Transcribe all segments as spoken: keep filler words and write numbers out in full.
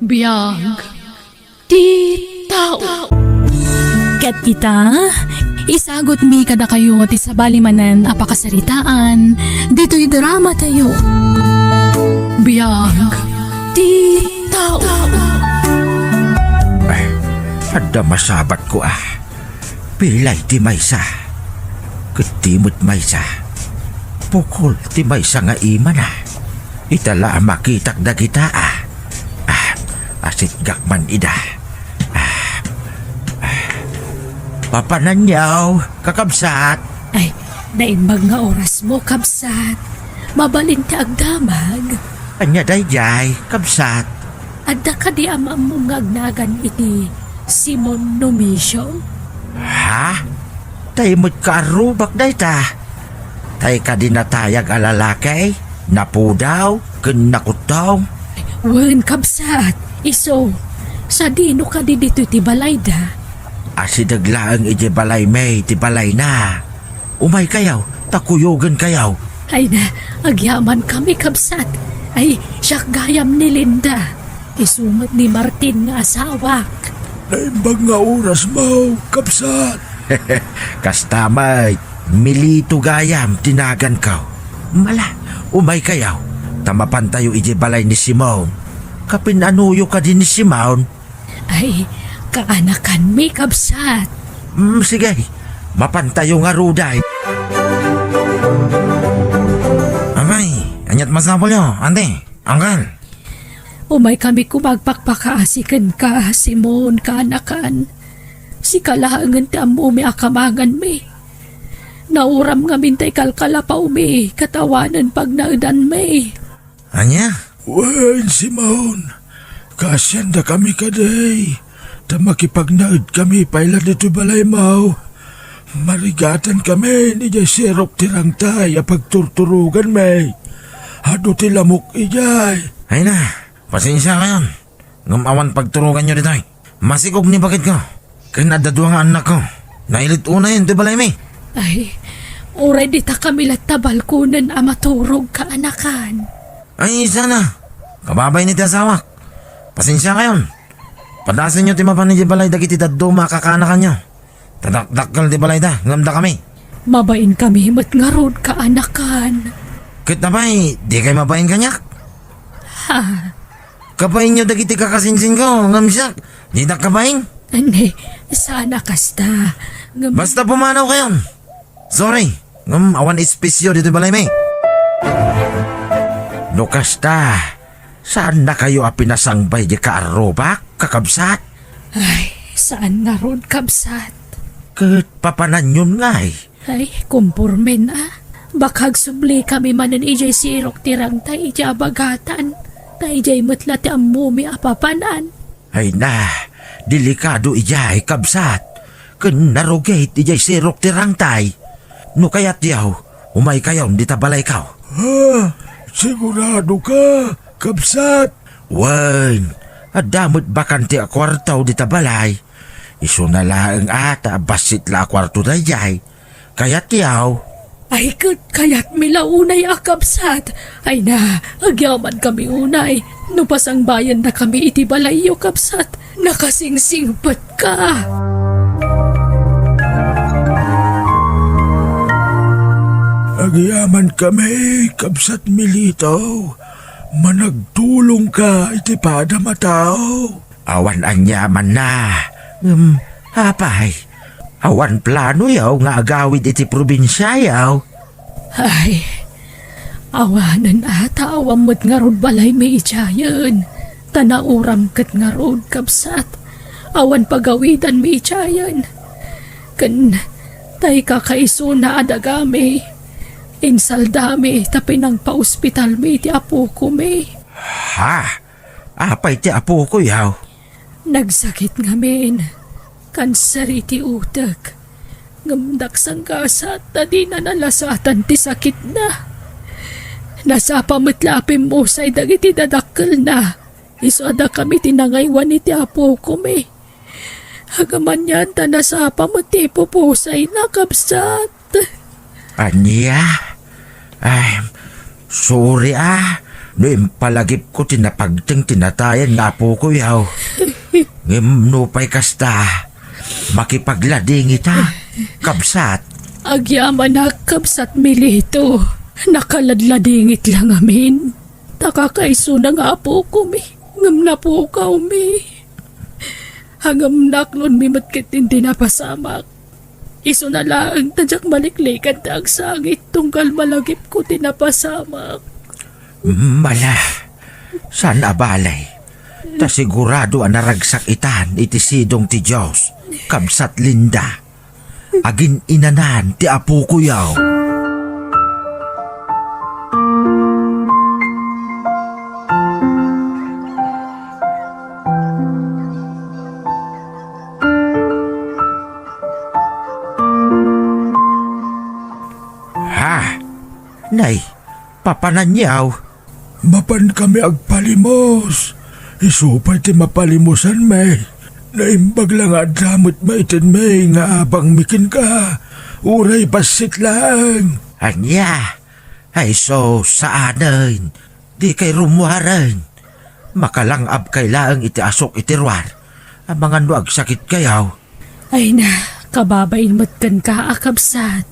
Biag ti tao. Ket ita, isagutmi kadakayo ti sabali manen a pakasaritaan ditoy drama tayo. Biag ti tao. Ay, adda masabatko a. Pilay ti maysa. Ket ti met maysa. Pukol ti maysa nga imana. Ita la a makitak dagita a. Ah, asitgak man ida. Ah, ah. Papananyo, kakabsat. Ay, naimbag nga orasmo, kabsat. Mabalin ti agdamag. Ania daydiay, kabsat? Adda kadi am-ammom nga agnagan iti Simon Numisio? Ha? Tay met kaarrubak dayta. Tay kadi natayag a lalaki, napudaw, ken nakuttong. Wen, kabsat, isu. Sadino kadi ditoy ti balayda? Asideg laeng idiay balaymi ti balayna. Umaykayo, ta kuyogenkayo. Ay na, agyamankami, kabsat. Ay, siak gayam ni Linda. Isu met ni Martin nga asawak. Naimbag nga orasmo, kabsat. Kasta met, Milito gayam ti naganko. Mala, umaykayo, ta mapantayo idiay balay ni Simon. Kapinnanoyo kadi ni Simon? Ay, kaanakanmi, kabsat. Mm, sige, mapantayo ngarud ay. Amay, aniat masapulyo, ante, anggal? Umaykami koma agpakpakaasi kenka, Simon, kaanakan. Sika laengen ti ammomi a kamanganmi. Nauram ngamin ta ikalkalapawmi, ket awanen pagnaedanmi. Ania? Wen, Simon, kaasiandakami kadi, ta makipagnaedkami pay la ditoy balaymo. Marigatankami idiay sirok ti rangtay a pagturturoganmi. Adu ti lamok idiay. Ay na, pasensiakayon. Ngem awan pagturoganyo ditoy. Masikog ni baketko. Ken adda dua nga annakko. Nailit unayen ti balaymi. Ay, uray ditakami latta balkonen a maturog, kaanakan. Ay, sana. Kababain ti asawak. Pasensiakayon. Padasenyo ti mapan idiay balay dagiti dadduma a kakaanakanyo. Ta dakdakkel ti balayda, ngem dakami. Mabainkami met ngarud, kaanakan. Ket apay, dikay mabain kaniak? Ha? Kabainyo dagiti kakasinsinko, ngem siak, didak kabain? Ania, saan a kasta. Ngem basta pumanawkayon. Sorry, ngem awan espesyo ditoy balaymi. No kasta, saannakayo a pinasangbay di kaarrubak, kakabsat? Ay, saan ngarud, kabsat. Ket papananyon ngay? Ay, kumpormen a. Baka agsublikami manen idiay sirok ti rangtay idiay abagatan. Ta idiay met la ti ammomi a papanan. Ay na, delikado idiay, kabsat. Ken narugit idiay sirok ti rangtay. No kayatyo, umaykayon dita balayko. Ha? Siguradoka, kabsat? Wen, adda met bakante a kuarto dita balay. Isuna laeng a ta bassit la a kuarto daydiay. Kayatyo? Ay, ket kayatmi la unay a, kabsat. Ay na, agyamankami unay. No pasangbayennakami iti balayyo, kabsat, nakasingsingpetka. Agyamankami, kabsat Milito. Managtulongka iti padam a tao. Awan aniamanna. Ngem, apay, awan planoyo nga agawid iti probinsiayo? Ay, awanen a ta awan met ngarud balaymi idiayen. Ta nauram ket ngarud, kabsat, awan pagawidanmi idiayen. Ken tay kakaisuna a dagami, insaldami ta pinangpaospitalmi ti apokomi. Ha? Apay ti apokoyo? Nagsakit ngamin. Kanser iti utek. Ngem daksanggasat ta dina nalasatan ti sakitna. Nasapa met la a pimmusay dagiti dadakkelna. Isu a dakami ti nangaywan iti apokomi. Agamanian ta nasapa met ti ipupusayna, kabsat. Ania? Ay, sorry a. No impalagipko ti napagteng ti natayan nga apokoyo. Ngem nupay kasta, makipagladingita, kabsat. Agyamanak, kabsat Milito. Nakaladladingit la ngamin. Ta kakaisuna nga apokomi, ngem napukawmi. Ngem naklonmi met ket indi napasamak. Isuna laeng ta diak maliklikan ti agsangit tunggal malagipko ti napasamak. Mala, saan a bale. Ta sigurado a naragsak itan iti sidong ti Dios, kabsat Linda. Agin-inanan ti apokoyo. Ha? Nay, papananyaw? Mapan kami agpalimos. Isu pay ti mapalimosanmi. Naimbag la nga adda met maitenmi nga abangmi kenka. Uray bassit laeng. Ania? Ay sus, saanen. Dikay rummuaren. Makalang-abkay laeng iti asuk iti ruar. Amangan no agsakitkayo. Ay na, kababain met kenka a kabsat.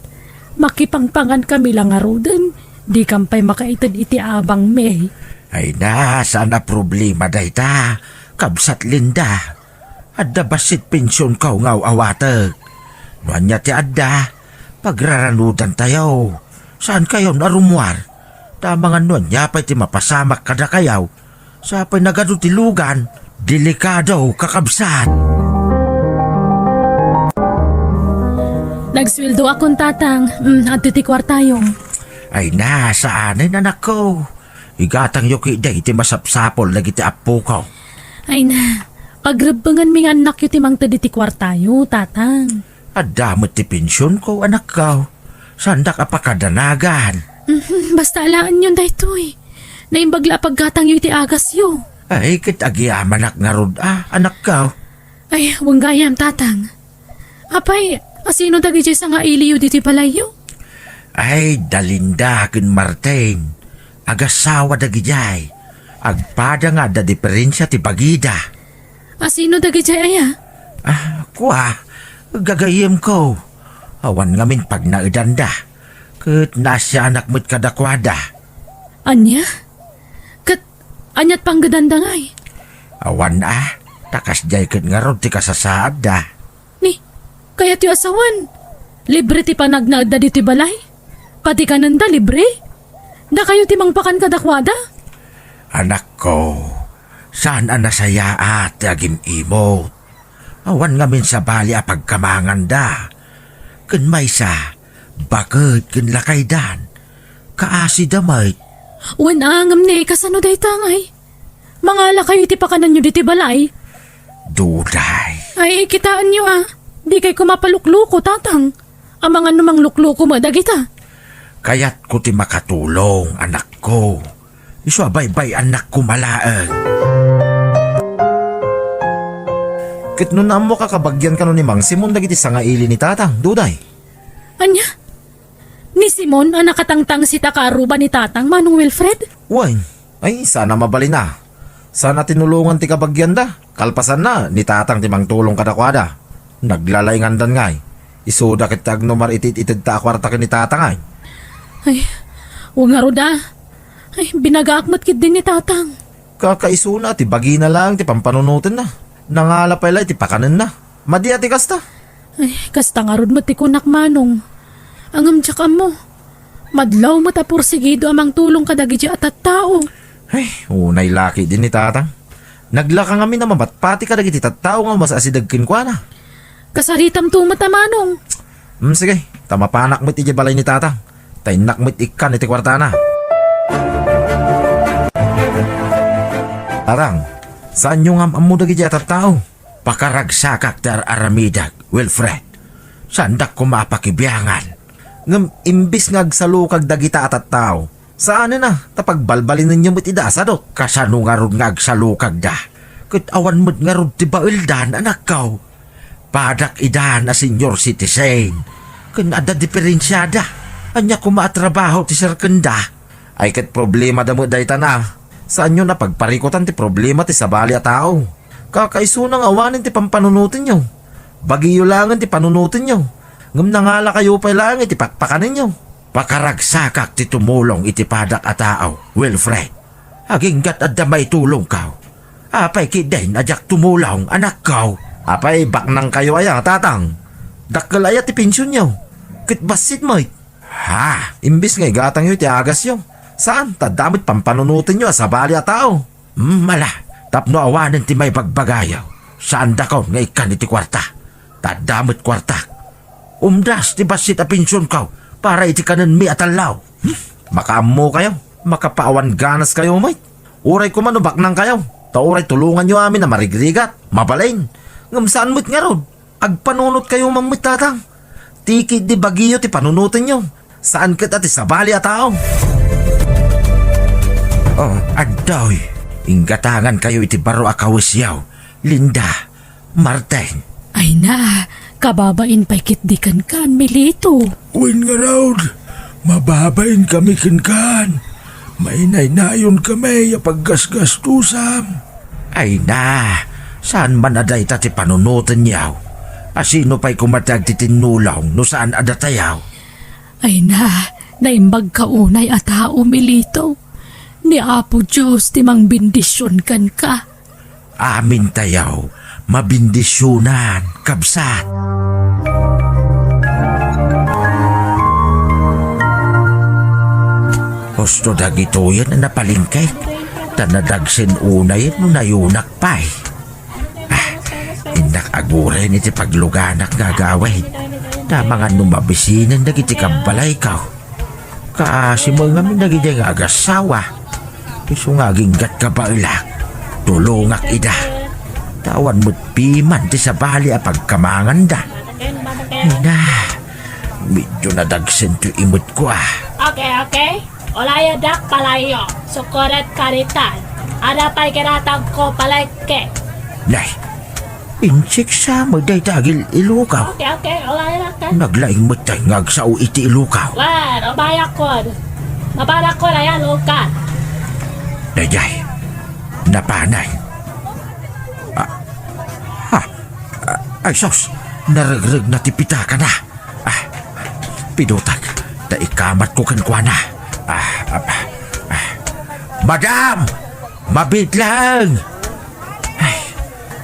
Makipangpangan kami la ngaruden, dikam pay makaited iti abangmi. Ay na, saan a problema dayta, kabsat Linda. Adda bassit pensionko nga aw-awatek. No ania ti adda, pagraranudantayo. Saankayon a rummuar. Ta amangan no ania pay ti mapasamak kadakayo. Sapay nagadu ti lugan. Delikado, kakabsat. Nagsueldoakon, Tatang. Mm, adto ti kuartayo. Ay na, saanen, anakko. Igatangyo ketdi ti masapsapul dagiti appoko. Ay na, pagrebbenganmi nga annakyo ti mangted iti kuartayo, Tatang. Adda met ti pensionko, anakko. Saandak a pakadanagan. Mhm, basta alaenyon daytoy. Naimbag la a paggatangyo iti agasyo. Ay, ket agyamanak ngarud a, anakko. Ay, wen gayam, Tatang. Apay, asino dagidiay sangailiyo ditoy balayyo? Ay, da Linda ken Martin. Agasawa dagidiay. Agpada nga adda diferensia ti bagida. Asino dagidiay aya? Ah, kua, gagayyemko. Awan ngamin pagnaedanda. Ket naasianak met kadakuada. Ania? Ket aniat panggedanda ngay? Awan a, ta kasdiay ket ngarud ti kasasaadda. Ni, kayatyo a sawen, libre ti panagnaedda ditoy balay? Pati kanenda libre? Dakayo ti mangpakan kadakuada? Anakko, saan a nasayaat ti agim-imot. Awan ngamin sabali a pagkamanganda. Ken maysa, baket ken lakaydan. Kaasida met. Wen a, ngem ni, kasano dayta ngay? Mangalakayo iti pakananyo ditoy balay? Duday. Ay, kitaenyo a. Dikay koma palukluko, Tatang. Amangan no manglukluko met dagita. Kayatko ti makatulong, anakko. Isu a baybay-annak koma laeng. Ket no naammoka, kabagian kano ni Mang Simon dagiti sangaili ni Tatang, Duday? Ania? Ni Simon a nakatangtangsit a kaaruba ni Tatang, Manong Wilfred? Wen, ay, saan a mabalin a. Saan a tinulongan ti kabagianda. Kalpasanna, ni Tatang ti mangtulong kadakuada. Naglalaingandan ngay. Isuda ket ti agnumar iti it-itedta a kuarta ken ni Tatang ay. Ay, wen ngarud a. Ay, binagaak met ketdi ni Tatang. Kakaisuna ti bagina laeng ti pampanunotenna. Nangala pay la iti pakanenna. Madi a ti kasta. Ay, kasta ngarud met ti kunak, Manong. Ngem diak ammo. Madlaw met a porsigido a mangtulong kadagiti a tattao. Ay, unay la ketdi ni Tatang. Naglaka ngamin a mamatpati kadagiti tattao nga umas-asideg kenkuana. Kasaritamto met a, Manong. Hmm, sige, ta mapanak met idiay balay ni Tatang. Ta innak met ikkan iti kuartana. Tatang, saanyo nga am-ammo dagiti a tattao? Pakaragsakak ti ar-aramidek, Wilfred. Saandak koma a pakibiangan. Ngem imbes nga agsalukag dagita a tattao, saanen a, ta pagbalbalinenyo met ida a sadut. Kasano ngarud nga agsalukagda? Ket awan met ngarud ti baeldan, anakko. Padak idan a senior citizen. Ken adda diferensiada. Ania koma a trabaho ti serkenda? Ay, ket problemada met dayta na. Saanyon a pagparikutan ti problema ti sabali a tao. Kakaisuna nga awanen ti pampanunotenyo. Bagiyo laengen ti panunotenyo. Ngem nangalakayo pay laeng iti pakpakanenyo. Pakaragsakak ti tumulong iti padak a tao, Wilfred. Aginggat adda maitulongkaw. Apay ketdin a diak tumulong, anakko? Apay, baknangkayo aya, tatang? Dakkel aya ti pensionyo? Ket bassit met. Ha? Imbes nga igatangyo iti agasyo, saan, ta adda met pampanunotenyo a sabali a tao. Hmm, ala, tapno awanen ti maibagbagayo, saandakon nga ikkan iti kuarta. Ta adda met kuartak. Umdas ti bassit a pensionko para iti kanenmi a tallo. Hmm? Makaammokayo, makapaawan ganaskayo met. Uray koma no baknangkayo, ta uray tulonganyo amin a marigrigat, mabalin. Ngem saan met ngarud, agpanunotkayo man met, tatang. Ti ketdi bagiyo ti panunotenyo, saan ket a ti sabali a tao. Oh, adtoy, inggatangankayo iti baro a kawesyo, Linda. Martin. Ay na, kababain pay ketdi kenkan, Milito. Wen ngarud, mababainkami kenkan. Mainaynayonkamay a paggasgastusam. Ay na, saan man a dayta ti panunotenyo? A sino pay koma ti agtitinnulong no saan a datayo? Ay na, naimbagka unay a tao, Milito. Ni Apo Dios ti mangbendision kenka. Amintayo, mabendisionan, kabsat. Husto dagitoyen a napalengke, ta nadagsen unay no nayunak pay. Ah, innak aguren iti pagluganak nga agawid. Ta amangan no mabisinen dagiti kabbalayko. Kaasi met ngamin dagiti nga agassawa. Isu nga aginggat kabaelak, tulongak ida. Ta awan met piman ti sabali a pagkamanganda. Ay na, medyo nadagsen ti imetko, ah. Okay, okay. Ulayadak palayo. Sukoret karitan. Ada pay kinatangko palengke. Nay, insiksa met dayta agil-ilukaw. Okay, okay. Ulayadak. Naglaing met tay nga agsao iti ilukaw. Wen, umayakon. Mabarakon ayan, ukan. Daydiay. Napanay. Ah, ah, ay sus, naregregna ti pitakana. Ah, pidutag, ta ikamatko kenkuana. Ah, ah, ah. Madam! Mabiit laeng! Ay,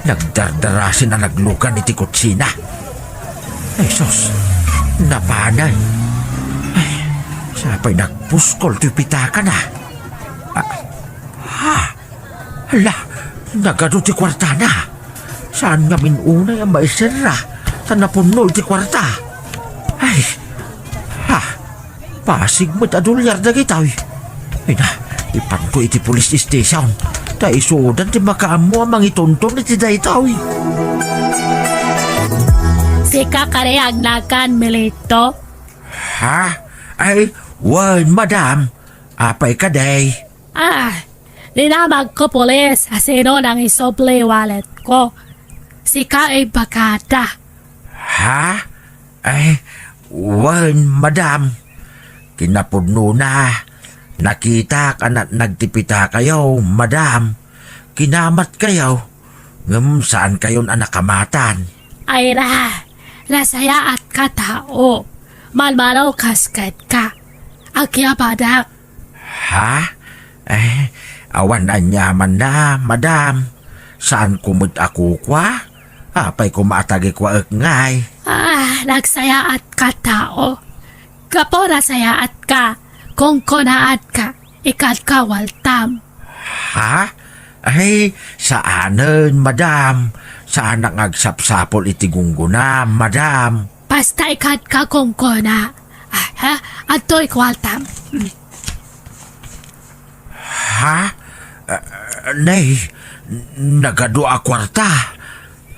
nagdardarasin a naglugan iti kutsina. Ay, sus! Napanay! Ay, sapay nagpuskol ti pitakana. Ah, ha? Ala, nagadu ti kuartana. Saan ngamin unay a maiserra, ta napunno iti kuarta. Ay, ha, pasig met a dolyar dagitoy. Ay na, ipanko iti police station, ta isudan ti makaammo a mangitonton iti daytoy. Sika kari agnakan, Milito? Ha? Ay, wen, madam. Apay kadi? Ah, dinamagko, pulis, a sino nangisubli walletko. Sika imbagada. Ha? Ay, wen, madam. Kinapudnona, nakitak a natnag ti pitakayo, madam. Kinamatkayo, ngem saankayon a nakamatan. Ay ra, nasayaatka tao. Malmalaw kas kenka. Agyabadak. Ha? Eh, awan aniamanna, madam. Saanko met a kukua? Apay koma a tagikuaek ngay? Ah, nagsayaatka tao. Gapu nasayaatka, kunkunaatka, ikadka waltam. Ha? Ay, saanen, madam. Saanak nga agsapsapul iti gunggona, madam. Basta ikadka kunkuna. Ah, ha? Adtoy kuartam. Hmm. Ha? Ah, nay, nagadu a kuarta.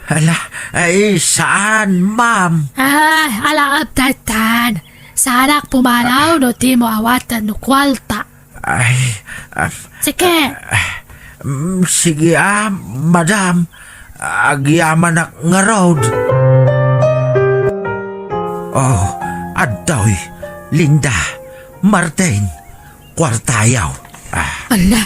Ala, ay, saan, ma'am? Ah, ala, abdatan. Saanak pumanaw no dimo awaten no kuarta. Ay, ah, Sige. Ah, mm, sige, ah, madam. Agyamanak ngarud. Oh, adtoy, Linda, Martin. kuartayo. Ah. Ala.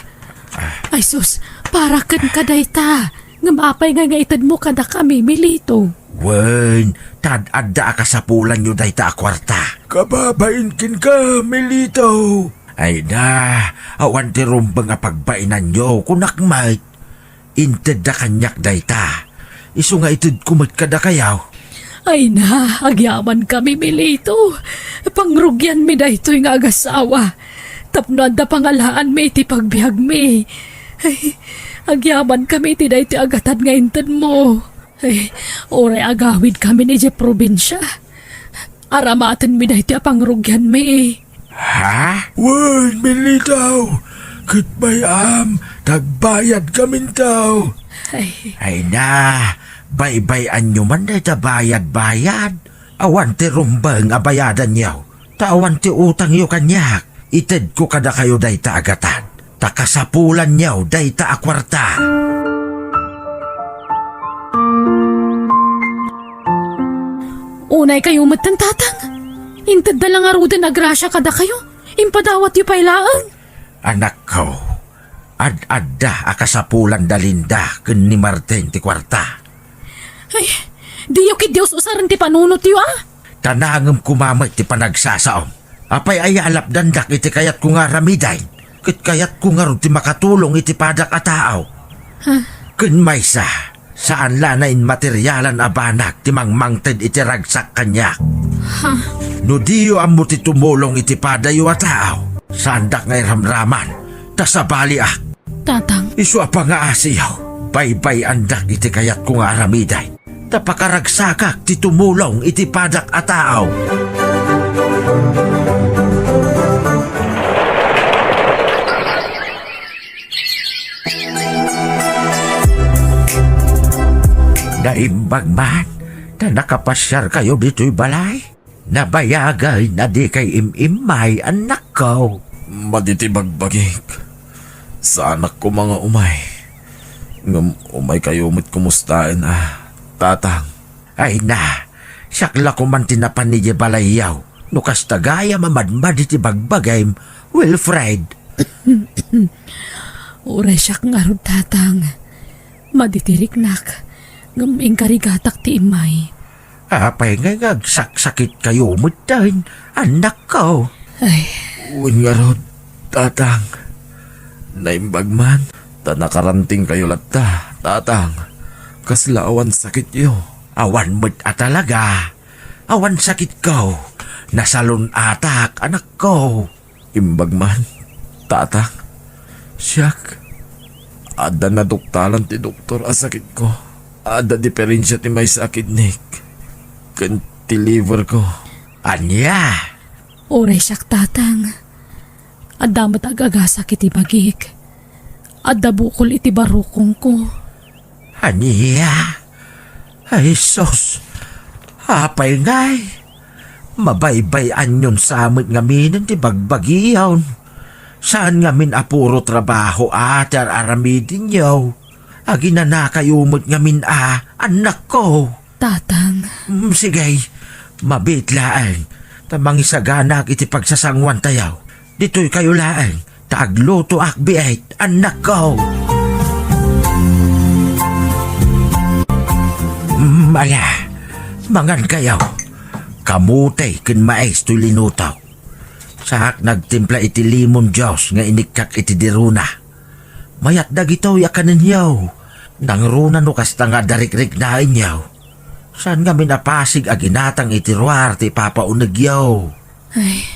Ah. Ay sus, para kenka dayta. Ngem apay ngay nga itedmo kadakami, Milito? Wen, tad-adda a kasapulanyo dayta a kuarta. Kababain kenka, Milito. Ay na, awan ti rumbeng a pagbainanyo, kunak met. Intedda kaniak dayta. Isu nga itedko met kadakayo. Ay na, agyamankami, Milito. Pangrugianmi daytoy nga agasawa. Tapno adda pangalaanmi iti pagbiagmi. Ay, agyamankami iti daytoy a gatad nga intedmo. Ay, uray agawidkami idiay probinsia. Aramatenmi daytoy a pangrugianmi. Ha? Wen, Milito, ket bay-am, tagbayadkaminto. Ay. Ay na, baybay-anyo man dayta bayad-bayad. Awan ti rumbeng a bayadanyo, ta awan ti utangyo kaniak. Itedko kadakayo dayta a gatad, ta kasapulanyo dayta a kuarta. Unay kayo metten, Tatang. Intedda la ngaruden a grasia kadakayo. Impadawatyo pay laeng. Anakko, ad-adda a kasapulan da Linda ken ni Martin ti kuarta. Ay, diyo ketdi us-usaren ti panunotyo, a? Ta nangem koma met ti panagsasaom. Apay aya a lapdandak iti kayatko nga aramiden? Ket kayatko ngarud ti makatulong iti padak a tao. Ha? Ken maysa, saan la a nainmaterialan a banag ti mangmangted iti ragsak kaniak. Ha? No diyo ammo ti tumulong iti padayo a tao, saandak nga iramraman, ta sabaliak. Tatang. Isu a pangaasiyo, baybay-andak iti kayatko nga aramiden. Ta pakaragsakak ti tumulong iti padak a tao. Naimbag man ta nakapasiarkayo ditoy balay. Nabayagen a dikay im-immay, annakko. Madi ti bagbagik. Saanak koma nga umay. Ngem umaykayo met kumustaen a, Tatang. Ay na, siak la koman ti napan idiay balayyo. No kasta gayam a madmadi ti bagbagim, Wilfred. Uray siak ngarud, Tatang. Madi ti riknak, ngem inkarigatak ti immay. Apay ngay nga agsaksakitkayo metten, annakko? Ay. Wen ngarud, Tatang. Naimbag man, ta nakarantingkayo latta, Tatang. Kasla awan sakityo? Awan met a talaga. Awan sakitko. Nasalun-atak, anakko. Imbag man, Tatang. Siak, adda naduktalan ti doktor a sakitko. Adda diferensia ti maysa a kidnik ken ti liver ko. Ania? Uray siak, Tatang. Adda met agagasak iti bagik. Adda bukol iti barukongko. Ania? Ay, sus! Apay ngay? Mabaybay-anyon sa met ngamin ti bagbagiyon. Saan ngamin a puro trabaho a ti ar-aramidenyo. Aginanakayo met ngamin a, annakko. Tatang. Mm, sige. Mabiit laeng, ta mangisaganak iti pagsasanguantayo. Ditoy kayo laeng, ta aglutoak biit, annakko. Mm, ala, mangan kayo. Kamote ken mais toy linutok. Saak nagtimpla iti lemon juice nga inikkak iti dirona. Mayat dagitoy a kanenyo. Nangruna no kasta nga adda rikriknaenyo. Saan ngamin a pasig a ginatang iti ruar ti ipapaunegyo. Ay,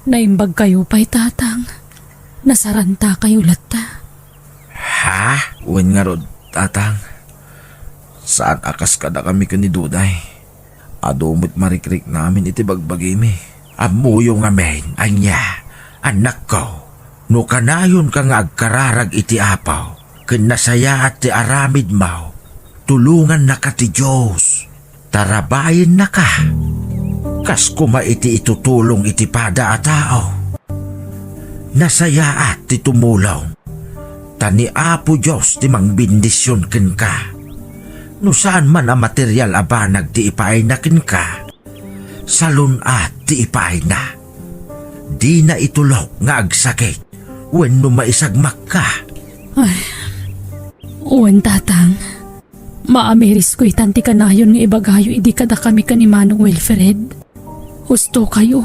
naimbag kayo pay, Tatang. Nasaranta kayo latta. Ha? Wen ngarud, Tatang. Saan a kas kadakami ken ni Duday. Adu met marikriknamin iti bagbagimi. Ammoyo ngamin, ania, annakko, no kanayonka nga agkararag iti Apo, ken nasayaat ti aramidmo, tulongannaka ti Dios. Tarabayennaka. Kas koma iti itutulong iti pada a tao. Nasayaat ti tumulong. Ta ni Apo Dios ti mangbendision kenka. No saan man a material a banag ti ipaayna kenka, salun-at ti ipaayna. Dina itulok nga agsakit wenno maisagmakka. Ay, wen, Tatang. Maamirisko itan ti kanayon nga ibagayo idi kadakami ken ni Manong Wilfred. Husto kayo.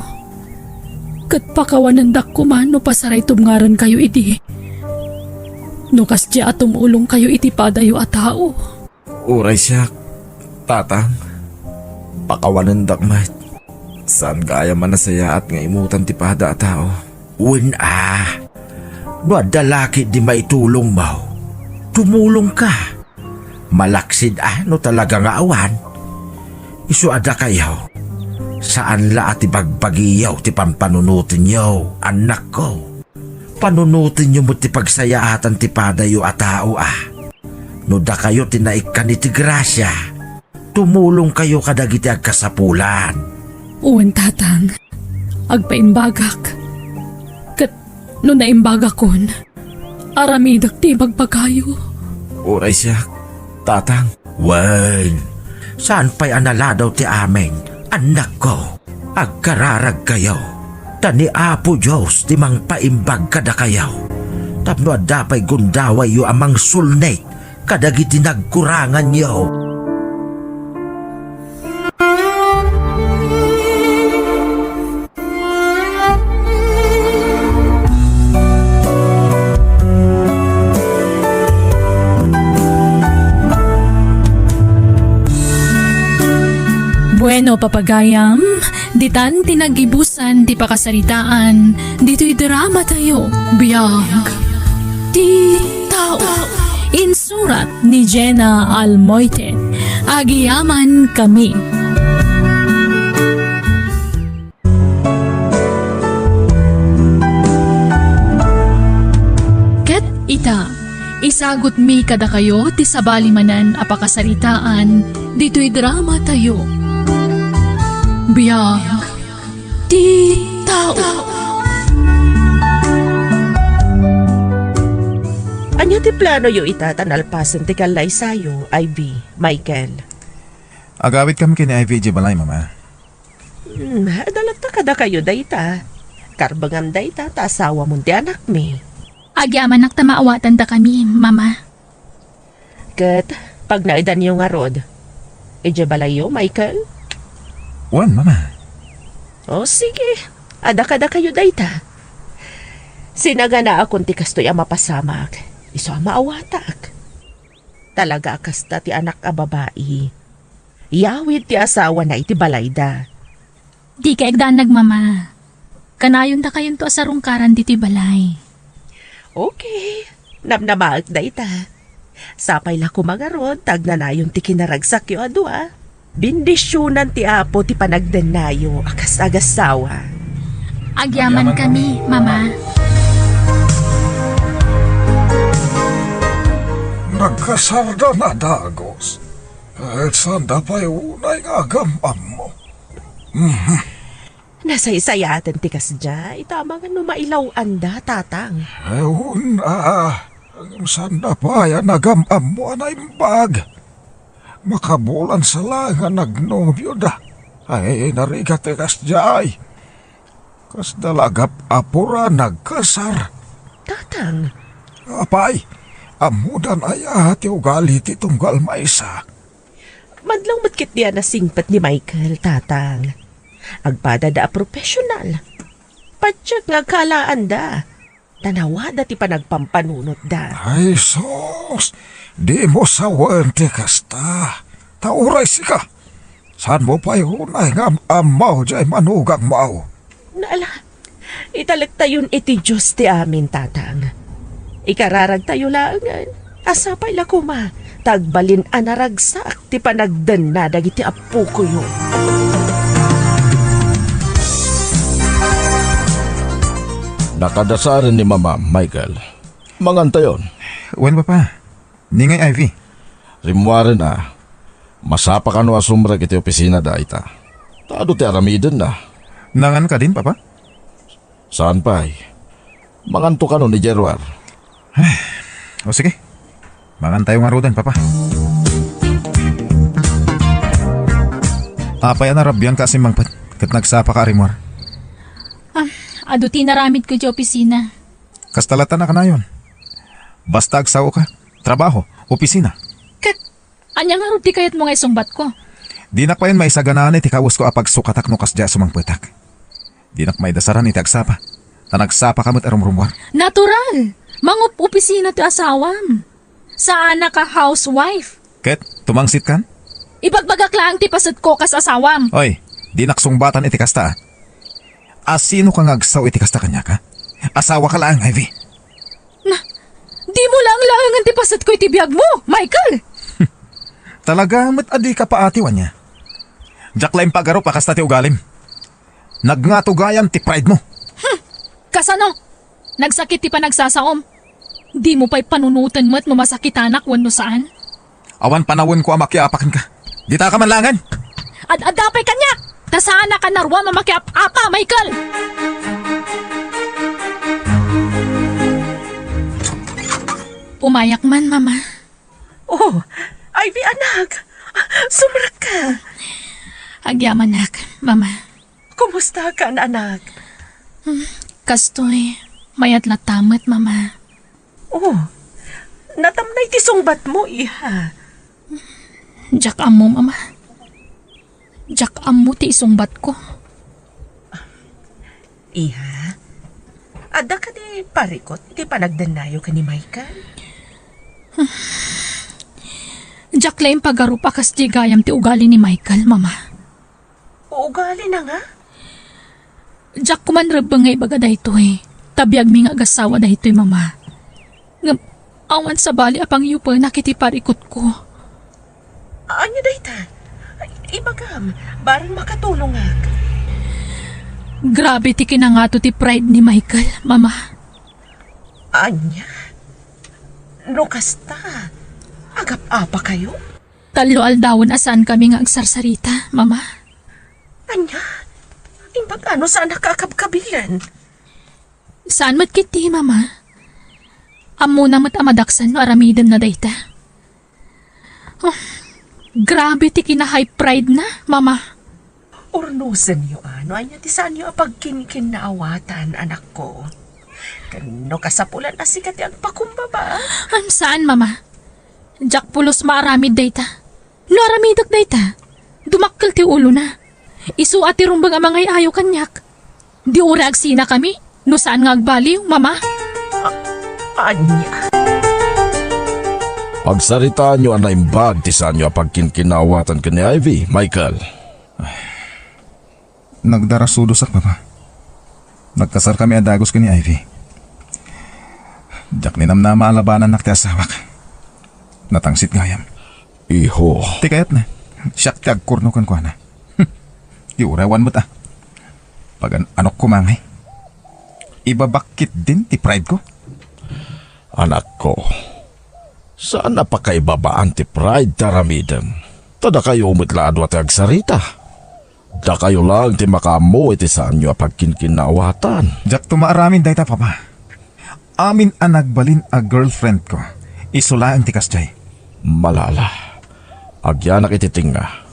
Ket pakawanendak koma no pasaraytubngarenkayo idi. No kasdiay a tumulongkayo iti padayo a tao. Uray siak, Tatang. Pakawanendak met. Saan gayam a nasayaat nga imutan ti pada a tao. Wen a, no adda la ketdi maitulongmo, tumulongka. Malaksid a no talaga nga awan. Isu a dakayo, saan la a ti bagbagiyo ti pampanunotenyo, annakko. Panunotenyo met ti pagsayaatan ti padayo a tao a. No dakayo ti naikkan iti grasia, tumulongkayo kadagiti agkasapulan. Wen, Tatang. Agpaimbagak. Ket no naimbagakon, aramidek ti ibagbagayo. Uray siak, Tatang. Wen, saan pay a naladaw ti amin, annakko. Agkararagkayo, ta ni Apo Dios ti mangpaimbag kadakayo. Tapno adda pay gundawayyo a mangsulnik kadagiti nagkuranganyo. Bueno, papagayam, ditan ti nagibusan ti pakasaritaan ditoy drama tayo, Biag ti Tao. Insurat ni Jenna Almoite. Agiyaman kami. Ket ita, isagutmi kadakayo ti sabali manen a pakasaritaan ditoy drama tayo. Biag ti Tao. Ania ti planoyo ita ta nalpasen ti kallaysayo, Ivy, Michael? Agawidkami ken ni Ivy idiay balay, Mama. Hmm, adda latta kadakayo dayta. Karbengam dayta ta asawamon ti anakmi. Agyamanak ta maawatandakami, Mama. Ket pagnaedanyo ngarud. Idiay balayyo, Michael? Wen, Mama. O, sige. Adda kadakayo dayta. Sinaganaakon ti kastoy a mapasamak. Isu a maawatak. Talaga a kasta ti anak a babai. Yawid ti asawana iti balayda. Dika agdanag, Mama. Kanayon dakayonto a sarungkaran ditoy balay. Okay. Namnamaek dayta. Sapay la koma ngarud ta agnanayon ti kinaragsakyo a dua. Bendisionan ti Apo ti panagdennayo a kas agassawa. Agyamankami, Mama. Nagkasarda a dagus. Ket sanda pay unay nga agam-ammo. Mhm. Nasaysayaten ti kasdiay, ita amangan no mailaw-anda, Tatang. Wen a, sanda pay a nagam-ammo a naimbag. Makabulan sa laeng a nagnobioda. Ay, narigat ti kasdiay. Kasda la agap-apura nagkasar. Tatang. Apay, ammodan aya ti ugali ti tunggal maysa? Madlaw met ketdi a nasingpet ni Michael, Tatang. Agpadada a professional. Patiek nga agkalaanda. Ta nawada ti panagpampanunotda. Ay, sus! Dimo sawen ti kasta. Ta uray sika. Saanmo pay unay nga am-ammo diay manugangmo? Naala, italektayon iti Dios ti amin, Tatang. Ikararagtayo laengen. A sapay la koma, ta agbalin a naragsak ti panagdenna dagiti appokoyo. Nakadasaren ni Mama, Michael. Mangantayon. Wen, Papa. Ni ngay, Ivy? Rimmuaren a, masapaka no asumrek iti opisina dayta. Ta adu ti aramidenna. Nangan kadin, Papa? Saan pay? Manganto kano ni Gerwar? O sige. Mangantayo ngaruden, Papa. Apay a narabiangka a simmangpet ket nagsapaka a rimmuar? Ah, Adu ti inaramidko idiay opisina. Kasta latta a kanayon. Basta agsaoka, trabaho, opisina. Ket ania ngarud ti kayatmo nga isungbatko? Dinak pay maisaganaanay ti kawesko a pagsukatak no kasdiay a sumangpetak. Dinak maidasaran iti agsapa. Ta nagsapaka met a rumrummuar. Natural! Mangup-opisina ti asawam. Saanak a housewife. Ket, tumangsitkan? Ibagbagak laeng ti pasetko kas asawam. Oy, dinak sungbatan iti kasta, a. A sinoka nga agsao iti kasta kaniak, a? Asawaka laeng, Ivy. Na, dimo laeng laengen ti pasetko iti biagmo, Michael! Talaga met a dika paatiw ania. Diak la impagarup a kasta ti ugalim. Nagngato gayam ti pride mo. Hmm. Kasano? Nagsakit ti panagsasaom. Dimo pay panunoten met no masakitanak wenno saan? Awan panawenko a makiapa kenka. Ditaka man laengen. Ad-adda pay kaniak! Ta saanak a naruam a makiap-apa, Michael! Pumayak man, Mama. Oh, Ivy, anak. Sumrekka. Agyamanak, Mama. Kumustakan, anak? Hmm, kastoy, mayat latta met, Mama. Oh, natamnay ti sungbatmo, iha. Diak ammo, Mama. Diak ammo ti isungbatko. Iha, adda kadi parikut iti panagdennayo ken ni Michael? Diak la impagarup a kasdi gayam ti ugali ni Michael, Mama. Ugalina nga? Diak koma rebbeng nga ibaga daytoy, ta biagmi nga agassawa daytoy, Mama. Ngem awan sabali a pangyupenak iti parikutko. Ania dayta? Ibagam, barang makatulongak. Grabe ti kinangato ti pride ni Michael, Mama. Ania? No kasta, agap-apakayo? Tallo aldawen a saankami nga agsarsarita, Mama. Ania? Imbag ano saanak a kabkabilen? Saan met ketdi, Mama. Ammona met a madaksan no aramidemna dayta. Oh, grabe ti kina-high pride na, Mama. Urnosenyo a no ania ti saanyo a pagkinkinnaawatan, anakko. Ken no kasapulan a sika ti agpakumbaba. Am, saan, Mama. Diak pulos maaramid dayta. No aramidek dayta, dumakkel ti ulona. Isu a ti rumbeng a mangay-ayo kaniak. Di uray agsinakami, no saan nga agbaliw, Mama. A-, ania? Pagsaritaanyo a naimbag ti saanyo a pagkinkinnaawatan ken ni Ivy, Michael. Nagdarasudosak, Papa. Nagkasarkami a dagus ken ni Ivy. Diak ninamnama a labanannak ti asawak. Natangsit gayam. Iho. Ti kayatna, siak ti agkurno kenkuana. Di uray awan met a. Pagan-anok koma ngay. Ibabak ketdin ti pride ko. Anakko, saan a pakaibabaan ti pride ti aramidem. Ta dakayo met la a dua ti agsarita. Dakayo laeng ti makaammo iti saanyo a pagkinkinnaawatan. Diakto maaramid dayta, Papa. Amin a nagbalin a girlfriend ko, isu laeng ti kasdiay. Malala. Agyanak iti tengnga.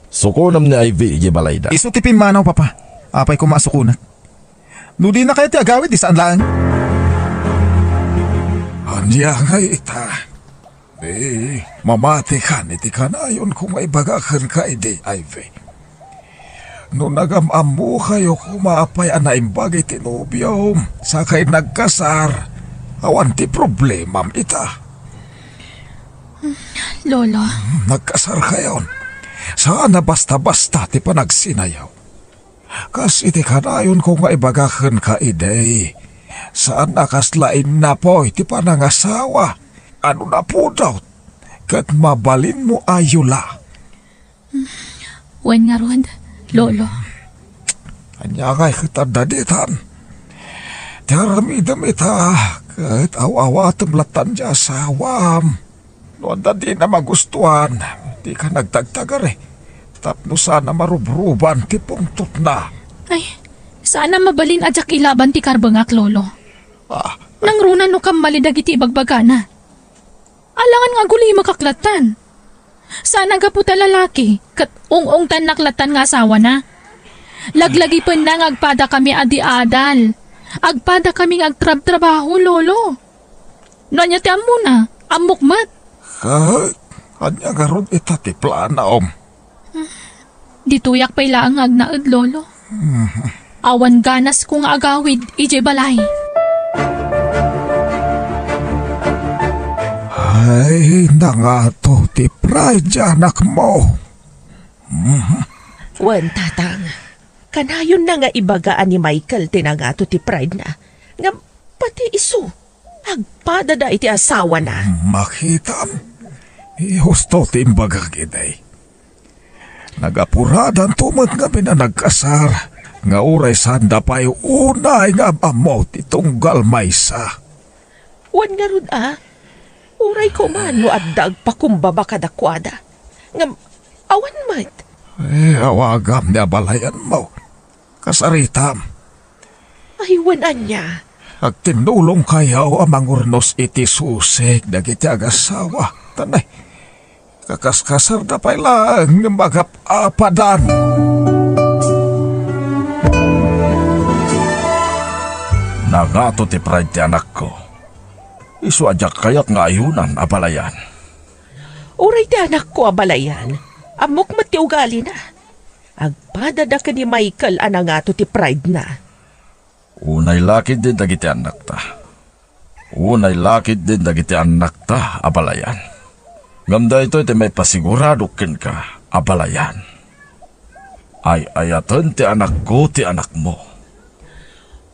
Sukonem ni Ivy idiay balayda. Isu ti pimmanaw, Papa. Apay koma a sukonak? No dina kayat ti agawid, di saan laeng. Ania ngay ita? Eh, mamatikan iti kanayonko nga ibaga kenka idi, Ivy. No nagam-ammokayo koma apay a naimbag iti nobiom, sakay nagkasar, awan ti problemam ita. Lolo. Hmm, nagkasarkayon. Saan a basta-basta ti panagsinayaw. Kas iti kanayonko nga ibaga kenka idi, saan a kasla innapoy ti panangasawa. Ano napudot? Ket mabalinmo a yula. Wen ngarud, Lolo. Ania ngay ket adda ditan? Ti aramidem ita, ket aw-awatem lattan ti asawam. No adda dina magustuan, dika nagtagtagari tapno saan a marubruban ti pungtotna. Ay, saan a mabalin a diak ilaban ti karbengak, Lolo. Ah. Nangruna no kammali dagiti ibagbagana. Alangan nga agulimekak lattan. Saan a gapu ta lalaki, ket ung-ungtannak lattan nga asawana. Laglagipenna nga agpadakami a di adal. Agpadakami nga agtrabtrabaho, Lolo. No ania ti ammona, ammok met. Ket ania ngarud ita ti planaom? Ditoyak pay laeng nga agnaed, Lolo. Awan ganasko nga agawid idiay balay. Ay, nangato ti pride ti anakmo. Wen, Tatang, kanayonna nga ibaga a ni Michael ti nangato ti pride na, ngem pati isu, agpadada iti asawana. Makitam, husto ti imbagak idi. Nagapuradanto met ngamin a nagkasar, nga uray saanda pay unay nga am-ammo ti tunggal maysa. Wen ngarud a, uray koma no adda agpakumbaba kadakuada. Ngem awan met. Eh, awagam ni abalayanmo. Kasaritam. Ay, wen ania? Agtinnulongkayo a mangurnos iti susig dagiti agasawa. Tanay, kakaskasarda pay laeng ngem agap-apadan. Nangato ti pride ti anakko. Isu a diak kayat nga ayunan, abalayan. Uray ti anakko, abalayan, ammok met ti ugalina. Agpadada ken ni Michael a nangato ti pride na. Unay la ketdin dagiti annakta. Unay la ketdin dagiti annakta, abalayan. Ngem daytoy ti maipasigurado kenka, abalayan. Ay-ayaten ti anakko ti anakmo.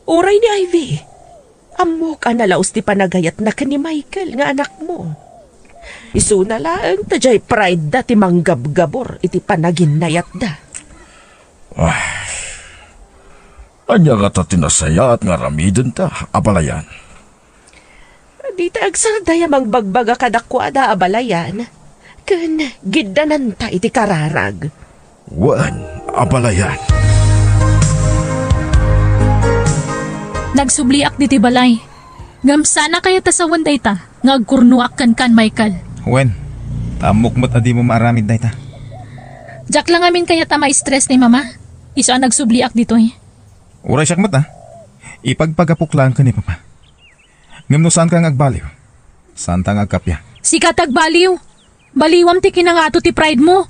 Uray ni Ivy, ammok a nalaus ti panagayatna ken ni Michael nga anakmo. Isuna laeng ta diay pride da ti manggabgabur iti panaginnayatda. Ay, ania ngata ti nasayaat nga aramidenta, abalayan? Dita agsarday a mangbagbaga kadakuada, abalayan, ken giddananta iti kararag. Wen, abalayan. Nagsubliak ditoy balay. Ngem saan a kayat a sawen dayta nga agkurnoak kenka, Michael. Wen, ta ammok met a dimo maaramid dayta. Diak la ngamin kayat a ma-stress ni Mama. Isu a nagsubliak ditoy. Uray siak met a. Ipagpagapok laeng ken ni Papa. Ngem no saanka nga agbaliw, saanta nga agkappia. Sika ti agbaliw. Baliwam ti kinangato ti pride mo.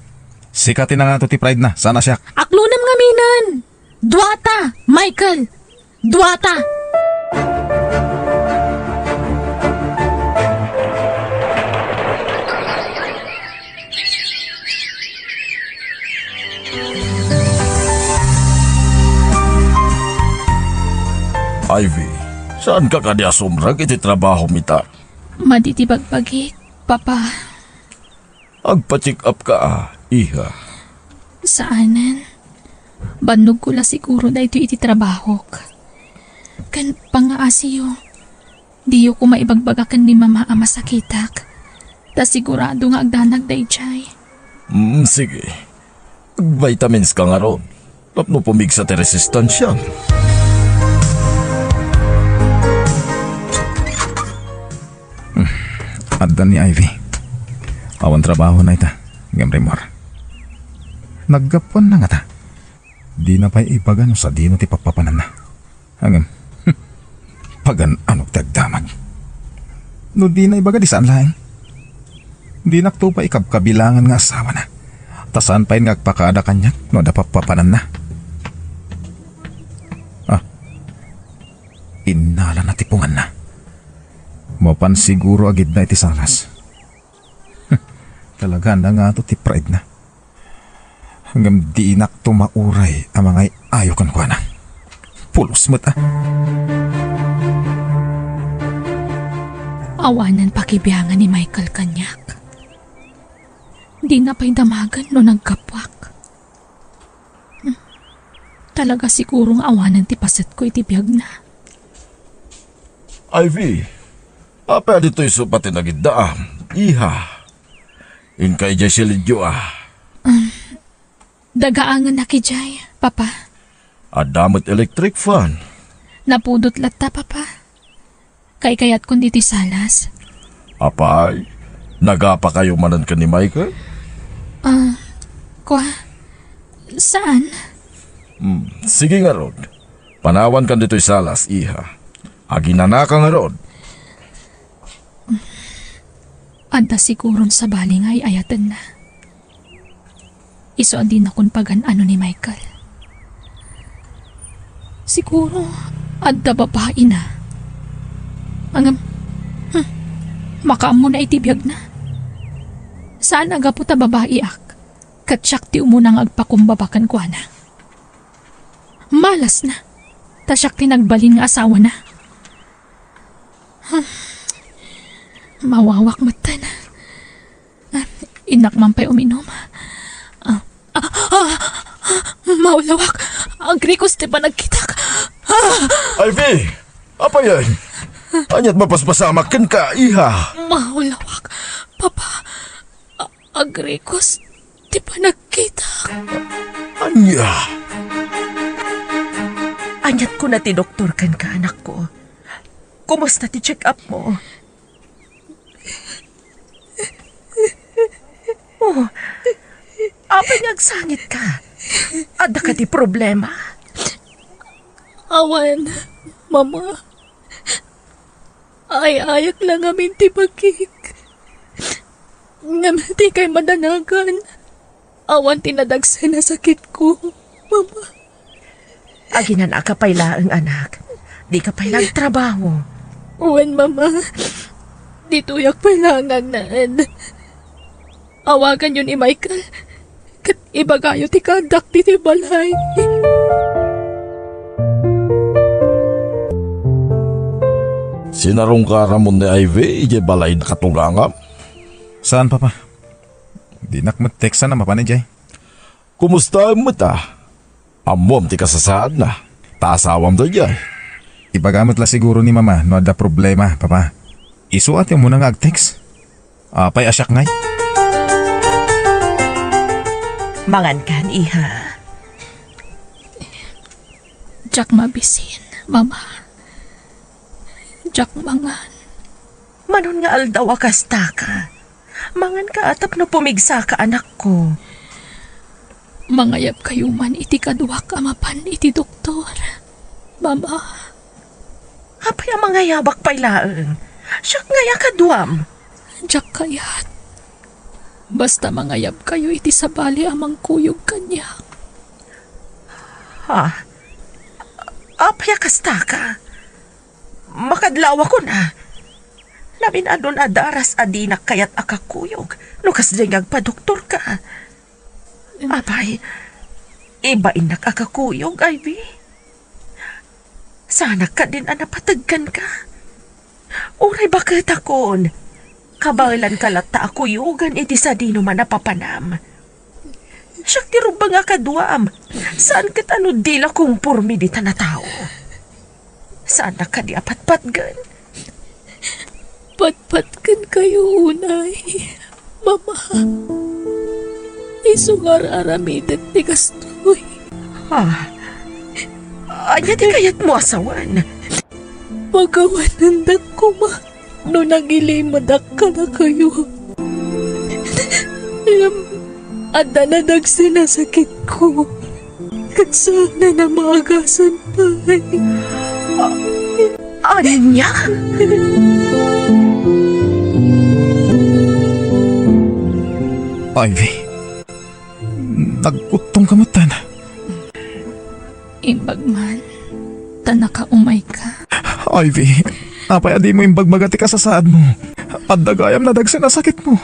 Sika ti nangato ti pride na, saan a siak. Aklonem ngaminen. Duata, Michael. Duata. Ivy, saanka kadi a sumrek iti trabahom ita? Madi ti bagbagik, Papa. Agpa-check up ka, a, iha. Saanen. Bannogko la siguro daytoy iti trabahok. Ken pangngaasiyo, diyo koma ibagbaga ken ni Mama a masakitak. Ta sigurado nga agdanag daydiay. Mm, sige. Vitamins ka ngarud. Tapno pumigsa ti resistansiam. Hmm. Adda ni Ivy. Awan trabahona ita. Ngem rimmuar. Naggapuanna ngata. Dina pay ibaga no sadino ti pappapananna. Ngem, pagan-anok ti agdamag. No dina ibaga, di saan laeng. Dinakto pay ikabkabilangan nga asawana. Ta saan pay nga agpakaada kaniak no adda pappapananna. Ah, innalana ti punganna. Mapan siguro a gidna iti saras. Talaga, nangato ti pride na. Ngem dinakto mauray a mangay-ayo kenkuana. Pulos met a. Awanen pakibiangan ni Michael kaniak. Dina pay damagen no naggapuak. Hmm. Talaga siguro nga awanen ti pasetko iti biagna. Ivy, apay a ditoy isu pay ti nagiddaam, iha? Inka idiay silidyo a. Um, dagaangen a kidiay, Papa. Adda met electric fan. Napudot latta, Papa. Kaykayatko ditoy salas. Apay, nagapakayo manen ken ni Michael? Ah, kua, saan? Hmm, sige ngarud. Panawankan ditoy salas, iha. Aginanaka ngarud. Adda siguron sabali nga ay-ayatenna. Isu a dinakon pagan-ano ni Michael. Siguro, adda babaina. Ngem, hmm, makaammona iti biagna. Saan a gapu ta babaiak, ket siak ti umuna nga agpakumbaba kenkuana. Malasna, ta siak ti nagbalin nga asawana. Hmm, mawawak metten. Ah, innak man pay uminum. Ah, ah, ah, ah, maulawak. Agrikos ti panagkitak. Ah! Ivy! Apay, ay? Ania't mapaspasamak kenka, iha? Maulawak. Papa, a-, agrikos ti panagkitak. Ania? Ania't kuna ti doktor kenka, anakko? Kumusta ti check-up mo? Oh, apay nga agsangit ka? Adda ka ti problema? Awan, Mama. Ay-ayak la ngamin ti bakik. Ngem dikay madanagan. Awan ti nadagsen a sakitko, Mama. Aginanaka pay laeng, anak. Dika pay la agtrabaho. Wen, Mama. Ditoyak pay laeng nga agnaed. Awaganyo ni Michael, ket ibagayo ti kaaddak ditoy balay. Sinarungka ramon ni Ivy idiay balay na katungangam? Saan, Papa. Dinak met teksan a mapan idiay. Kumustaem met a? Ammom ti kasasaadna, ta asawam daydiay. Ibaga met la siguro ni Mama no adda problema, Papa. Isu a ti umuna nga ag-text. Apay a siak ngay? Mangankan, iha. Diak mabisin, Mama. Diak mangan. Manon nga aldaw a kastaka? Manganka tapno pumigsaka, anakko. Mangayabkayo man iti kaduak a mapan iti doktor, Mama. Apay a mangayabak pay laeng? Siak ngay a kaduam. Diak kayat. Basta mangayabkayo iti sabali a mangkuyog kaniak. Ha? Apay a kastaka? Makadlawakon a. Namin-adun a daras a dinak kayat a kakuyog no kasdiay nga agpadoktorka. Apay, ibainnak a kakuyog, Ivy. Saanak kadin a napateg kenka. Uray baketakon, kabaelanka latta a kuyogan iti sadino man a papanam. Siak ti rumbeng a kaduam. Saan ket a no di la komporme ditan a tao. Saannak kadi a patpatgen? Patpatgenkayo unay, Mama. Isu nga ar-aramidek ti kastoy. Ah, ania ti kayatmo a sawen? Pakawanendak koma no nagilimedak kadakayo. Ngem adda nadagsen a sakitko. Ket saanen a maagasan pay. Ania? Ivy, nagkuttongka metten. Imbag man, ta nakaumayka. Ivy, apay a dimo imbagbaga ti kasasaadmo? Adda gayam nadagsen a sakitmo.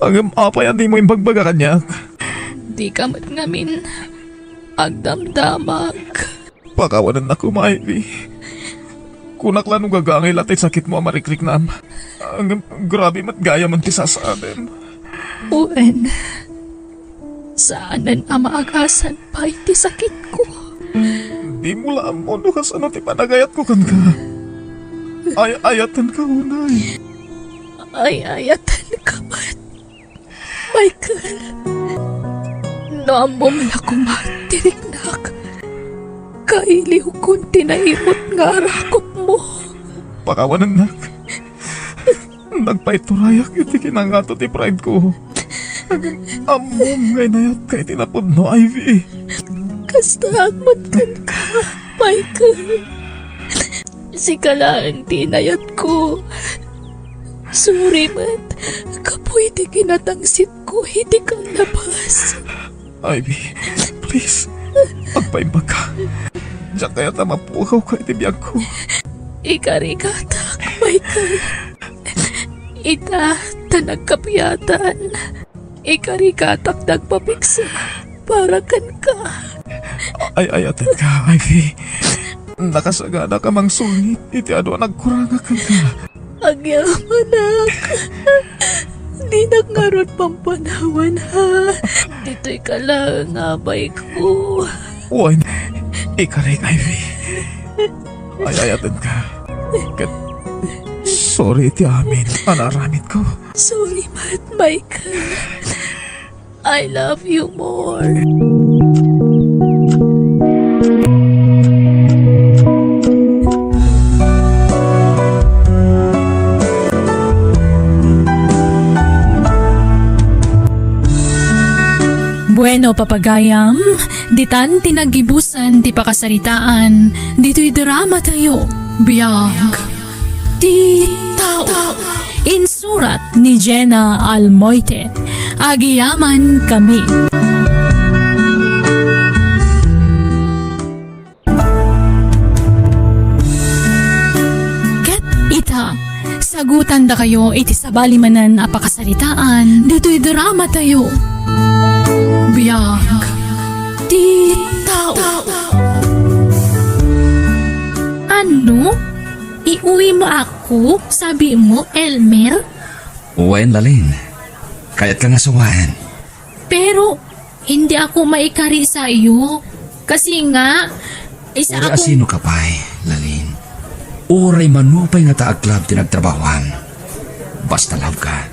Ngem apay a dimo imbagbaga kaniak? Dika met ngamin agdamdamag. Pakawanennak koma, Ivy. Kunak la no gagangay la ti sakitmo a marikriknam. Ngem grabe met gayamen ti sasaadem. Wen, saanen a maagasan pay ti sakitko. Dimo la ammo no kasano ti panagayatko kenka. Ay-ayatenka unay. Ay-ayatenka met, Michael. No ammom la koma ti riknak, kailiwkon ti naimut nga arakutmo. Pakawanennak. Nagpaiturayak iti kinangato ti pride ko. Ammom nga inayatka iti napudno, Ivy. Kastaak met kenka. Michael, sika laeng ti inayatko. Sorry met, gapu iti kinatangsitko iti kallabas. Ivy, please, agpaimbag ka. Diak kayat a mapugawka iti biagko. Ikarikatak, Michael. Ita, ta nagkapiatan. Ikarikatak nagpapigsa para kenka. Ay-ayatenka, Ivy. Nakasaganak a mangsungit iti adu a nagkurangak kenka. Agyamanak. Dinak ngarud pampanawan, ha? Ditoy ka laeng, abayko. Wen, ikarik, Ivy. Ay-ayatenka. Ket sorry iti amin a naaramidko. Sorry met, Michael. I love you more. Bueno, papagayam, ditan ti naggibusan ti pakasaritaan ditoy drama tayo, Biag ti Tao. Insurat ni Jenna Almoite. Agyamankami. Ket ita, sagutandakayo iti sabali manen a pakasaritaan ditoy drama tayo, Biag ti Tao. Ano? Iuwimo ako, sabi mo, Elmer? Wen, Lalin. Kayatka nga sawaen. Pero, hindi ako maikari sa iyo. Kasi nga, isa Uray akong asino ka pay, Lalin. Uray mano pay nga ta a club ti nagtrabahoan. Basta love ka.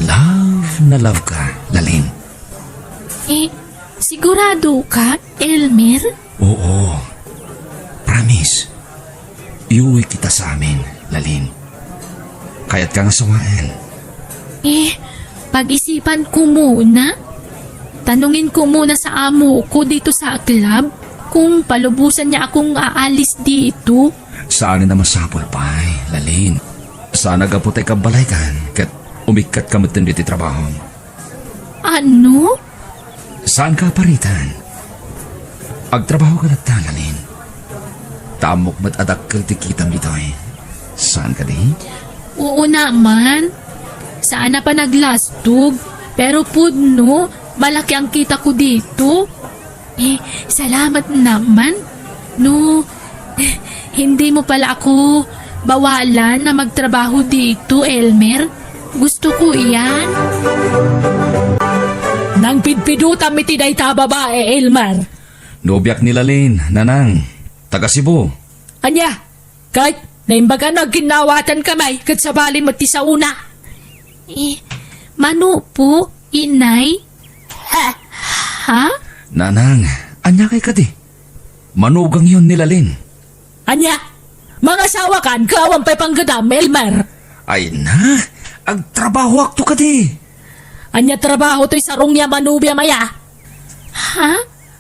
Love na love ka, Lalin. Eh, sigurado ka, Elmer? Oo. Promise. Iuwi kita sa amin, Lalin. Kayatka nga sawaen. Eh, pag-isipan ko muna. Tanungin ko muna sa amo ko dito sa club kung palubusan niya akong aalis dito. Saan na masapul pay, Lalin. Saan a gapu ta ikabbalaykan ket umikkat ka metten ditoy trabaho. Ano? Saan ka aparitan? Agtrabaho ka latta, Lalin. Ta ammok met a dakkel ti kitam ditoy. Saan kadi? Oo naman. Saan a panaglastog. Pero pudno, malaki ang kita ko dito. Eh, salamat naman. No, hindi mo pala ako bawalan na magtrabaho dito, Elmer. Gusto ko iyan. Nangpidpidutam iti dayta a babae, Elmer. Nobiak ni Lalin, Nanang. Taga Cebu. Ania? Ket, naimbag a nagginnawatanka met ket sabali met ti saona. Eh, mano po, inay? Ha? Nanang, ania kay kadi? Manugangyon ni Lalin. Ania? Mangasawakan, ket awan pay panggedam, Elmer? Ay na, agtrabahoakto kadi. Ania trabaho toy sarong ya manubiam aya? Ha?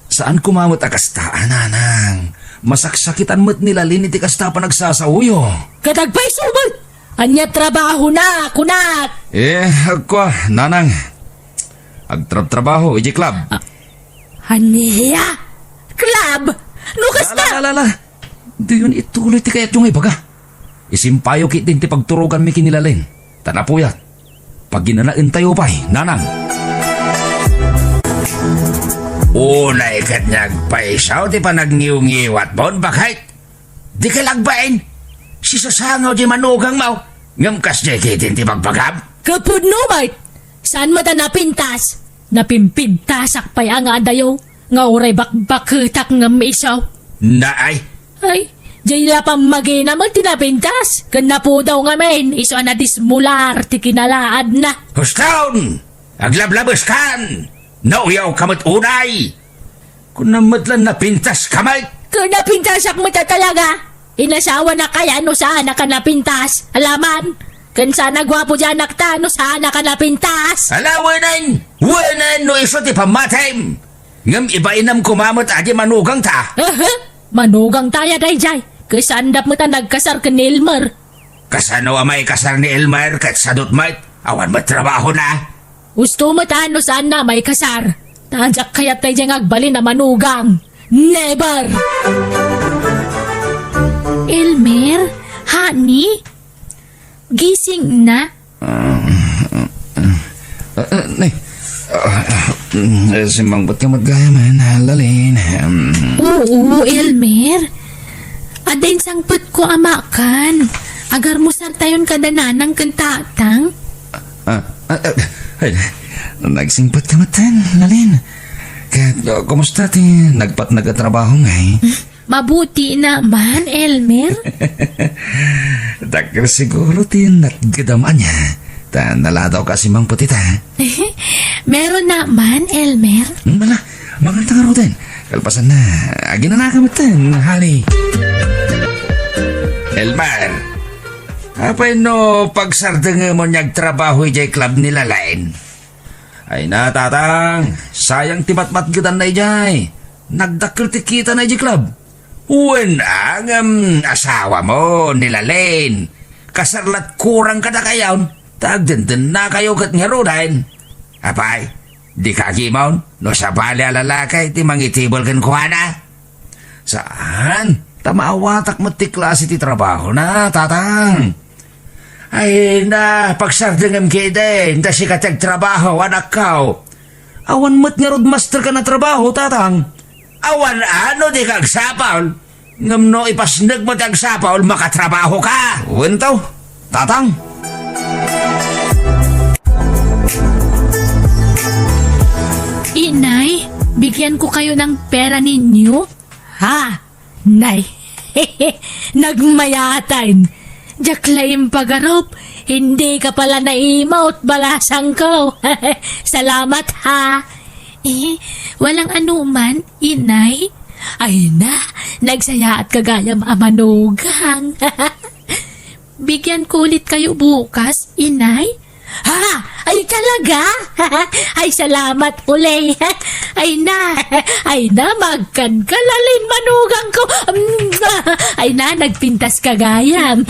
Saan koma met a kasta, a, Nanang. Masaksakitan met ni Lalin iti kasta a panagsasaoyo. Ket agpayso met! Ania trabahona, kunak? Eh, agkua, Nanang. Agtrabtrabaho idiay club. Ah, ania? Club? No kasta? La, la, la, la. Diyon ituloy ti kayatyo nga ibaga. Isimpayo ketdin ti pagturoganmi ken ni Lalin. Ta napuyat. Paginanaentayo pay, Nanang. Unay ket nga agpayso ti panagniwngiwatmon, baket. Dika la agbain. Sisasangaw diay manugangmo. Ngem kasdiay ketdin ti bagbagam. Ket pudno met. Saan met a napintas? Napimpintasak pay a nga adayo. Nga uray bakbaketak ngem isu. Naay. Ay, diay la pammagina met ti napintas. Ken napudaw ngamin, isu a nadismular ti kinalaadna. Huston! Aglablabeskan! Nauyawka met unay! Kunam met la napintaska met. Ken napintasak met a talaga. Inasawanak aya no saanak a napintas? Alaman, ken saan a guapo diay anakta no saanak a napintas? Ala, wenen! Wenen no isu ti pammatim! Ngem ibainam koma met a diay manugangta. Aha! Manugangta aya daydiay, ket saanda met a nagkasar ken ni Elmer. Kasano a maikasar ni Elmer ket sadut met? Awan met trabahona. Husto met a no saanna a maikasar. Ta diak kayat daydiay nga agbalin a manugang. Never! Elmer, honey, gising na. Ah, ah, ah, ah, nay. Ah, ah, mm, simmangpet ka met gayam, ah, Lalin. Mm. Oo, Elmer. Adda insangpetko a makan. Agarmusartayon kada nanang ken tatang. Ah, ah, ah, ay, nagsingpet ka met, Lalin. Ket, ah, kumusta ti nagpatnag a trabaho ngay? Mabuti naman, Elmer. Dakkel siguro ti natgedam ania. Ta naladaw ka a simmangpet ita. Meron naman, Elmer. Hmm, ala, manganta ngaruden. Kalpasanna, aginanaka metten, honey. Elmer, apay no pagsardengemon nga agtrabaho idiay club ni Lalin? Ay na, Tatang, sayang ti matmatgedanna idiay. Nagdakkel ti kitana idiay club. Wen, a, ngem asawamo, ni Lalin. Kasar la't kurang kadakayon, ta agdendennakayo ket ngaruden. Apay, dika agimon no sabali a lalaki ti mangitibel kenkuana? Saan, ta maawatak met ti klase ti trabahona, Tatang. Ay na, pagsardengem ketdin, ta sika ti agtrabaho, anakko. Awan met ngarud masterka a trabaho, Tatang. Awan a no dika agsapul. Ngem no ipasnekmo ti agsapul, makatrabahoka. Wen to, Tatang. Inay, bigyan ko kayo ng pera ninyo? Ha? Nay, nagmayatan. Diak la impagarup, hindi ka pala naimot, balasangko. Salamat, ha. Eh, walang anuman, inay. Ay na, nagsayaatka gayam a manugang. Bigyan ko ulit kayo bukas, inay. Ha? Ay, talaga? Ay, salamat uli. Ay na, ay na, magkan ka, Lalin, manugang ko. Ay na, nagpintas ka gayam.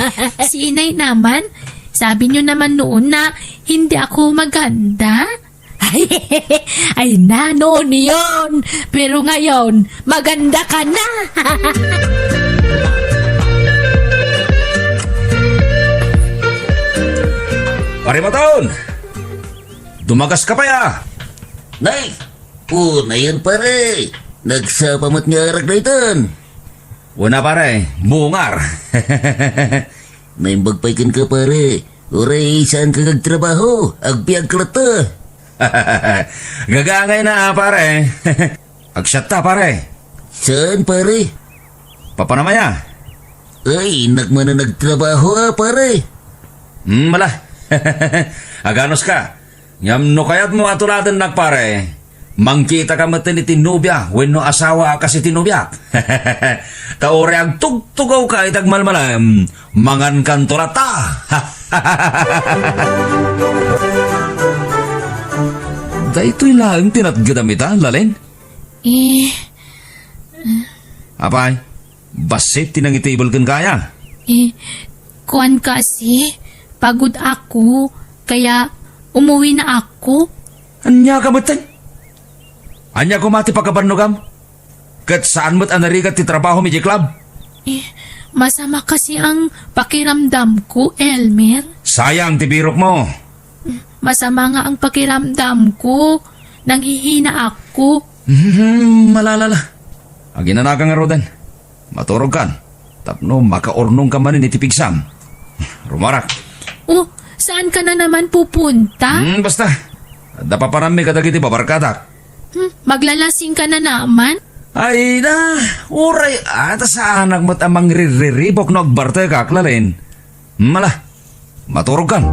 Si inay naman, sabi niyo naman noon na hindi ako maganda. Ay, ay na, noon yun. Pero ngayon, maganda ka na. Pare Maton! Dumagas ka pay, a. Nay! O, nayon, pare! Nagsapa met nga arak daytan. Wen a, pare, bungar. Naimbag pay kenka, pare. Uray saanka nga agtrabaho, agbiagka latta. Gagangay na, a, pare. Agsiatta, pare. Saan, pare? Papanam aya? Ay, nagmana nagtrabaho, a, pare. Hmm, mala. Aganos ka. Ngem no kayatmo a tuladennak, pare, mangkita ka metten iti nobia wenno asawa a kas iti nobiak. Ta uray agtugtugawka iti agmalmalem, mangankanto latta. Daytoy laeng ti natgedam ita, Lalin? Eh. Apay? Bassit ti nangitibel kenka aya? Eh, kuan kasi, pagod ako, kaya umuwi na ako. Ania ka metten? Ania koma ti pakabannogam? Ket saan met a narigat ti trabahom idiay club? Eh, masama kasi ang pakiramdam ko, Elmer. Sayang ti birokmo. Masama nga ang pakiramdam ko. Nanghihina ako. Hmm, malalala. Aginanaka ngaruden. Maturogkan. Tapno makaurnongka manen iti pigsam. Rumarak. Oh, saan ka na naman pupunta? Hmm, basta. Adda papanammi kadagiti babarkadak. Hmm, maglalasing ka na naman? Ay na, uray, a, ta saanak met a mangririribok no agbartekak, Lalin. Mala, maturogkan.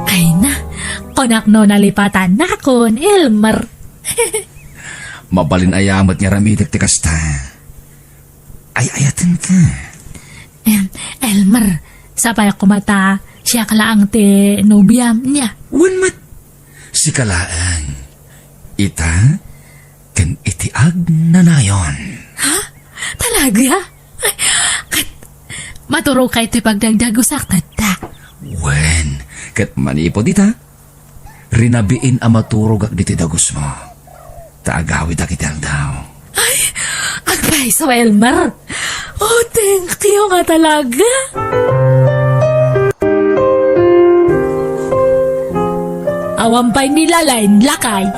Ay na, kunak no nalipatanakon, Elmer. Mabalin aya met nga aramidek ti kasta. Ay-ayatenka. Em, Elmer, sapay koma ta siak laeng ti nobiam, nia? Wen met, sika laeng. Ita, ken ti agnanayon. Ha? Talaga? Ay, ket maturogkay ti pagdagdagusak, tatta. Wen, ket manipud ita, rinabiin a maturogak ditoy dagusmo. Ta agawidak iti aldaw. Ay, agpayso, Elmer. Oh, thank you nga talaga. Awan pay ni Lalain, lakay.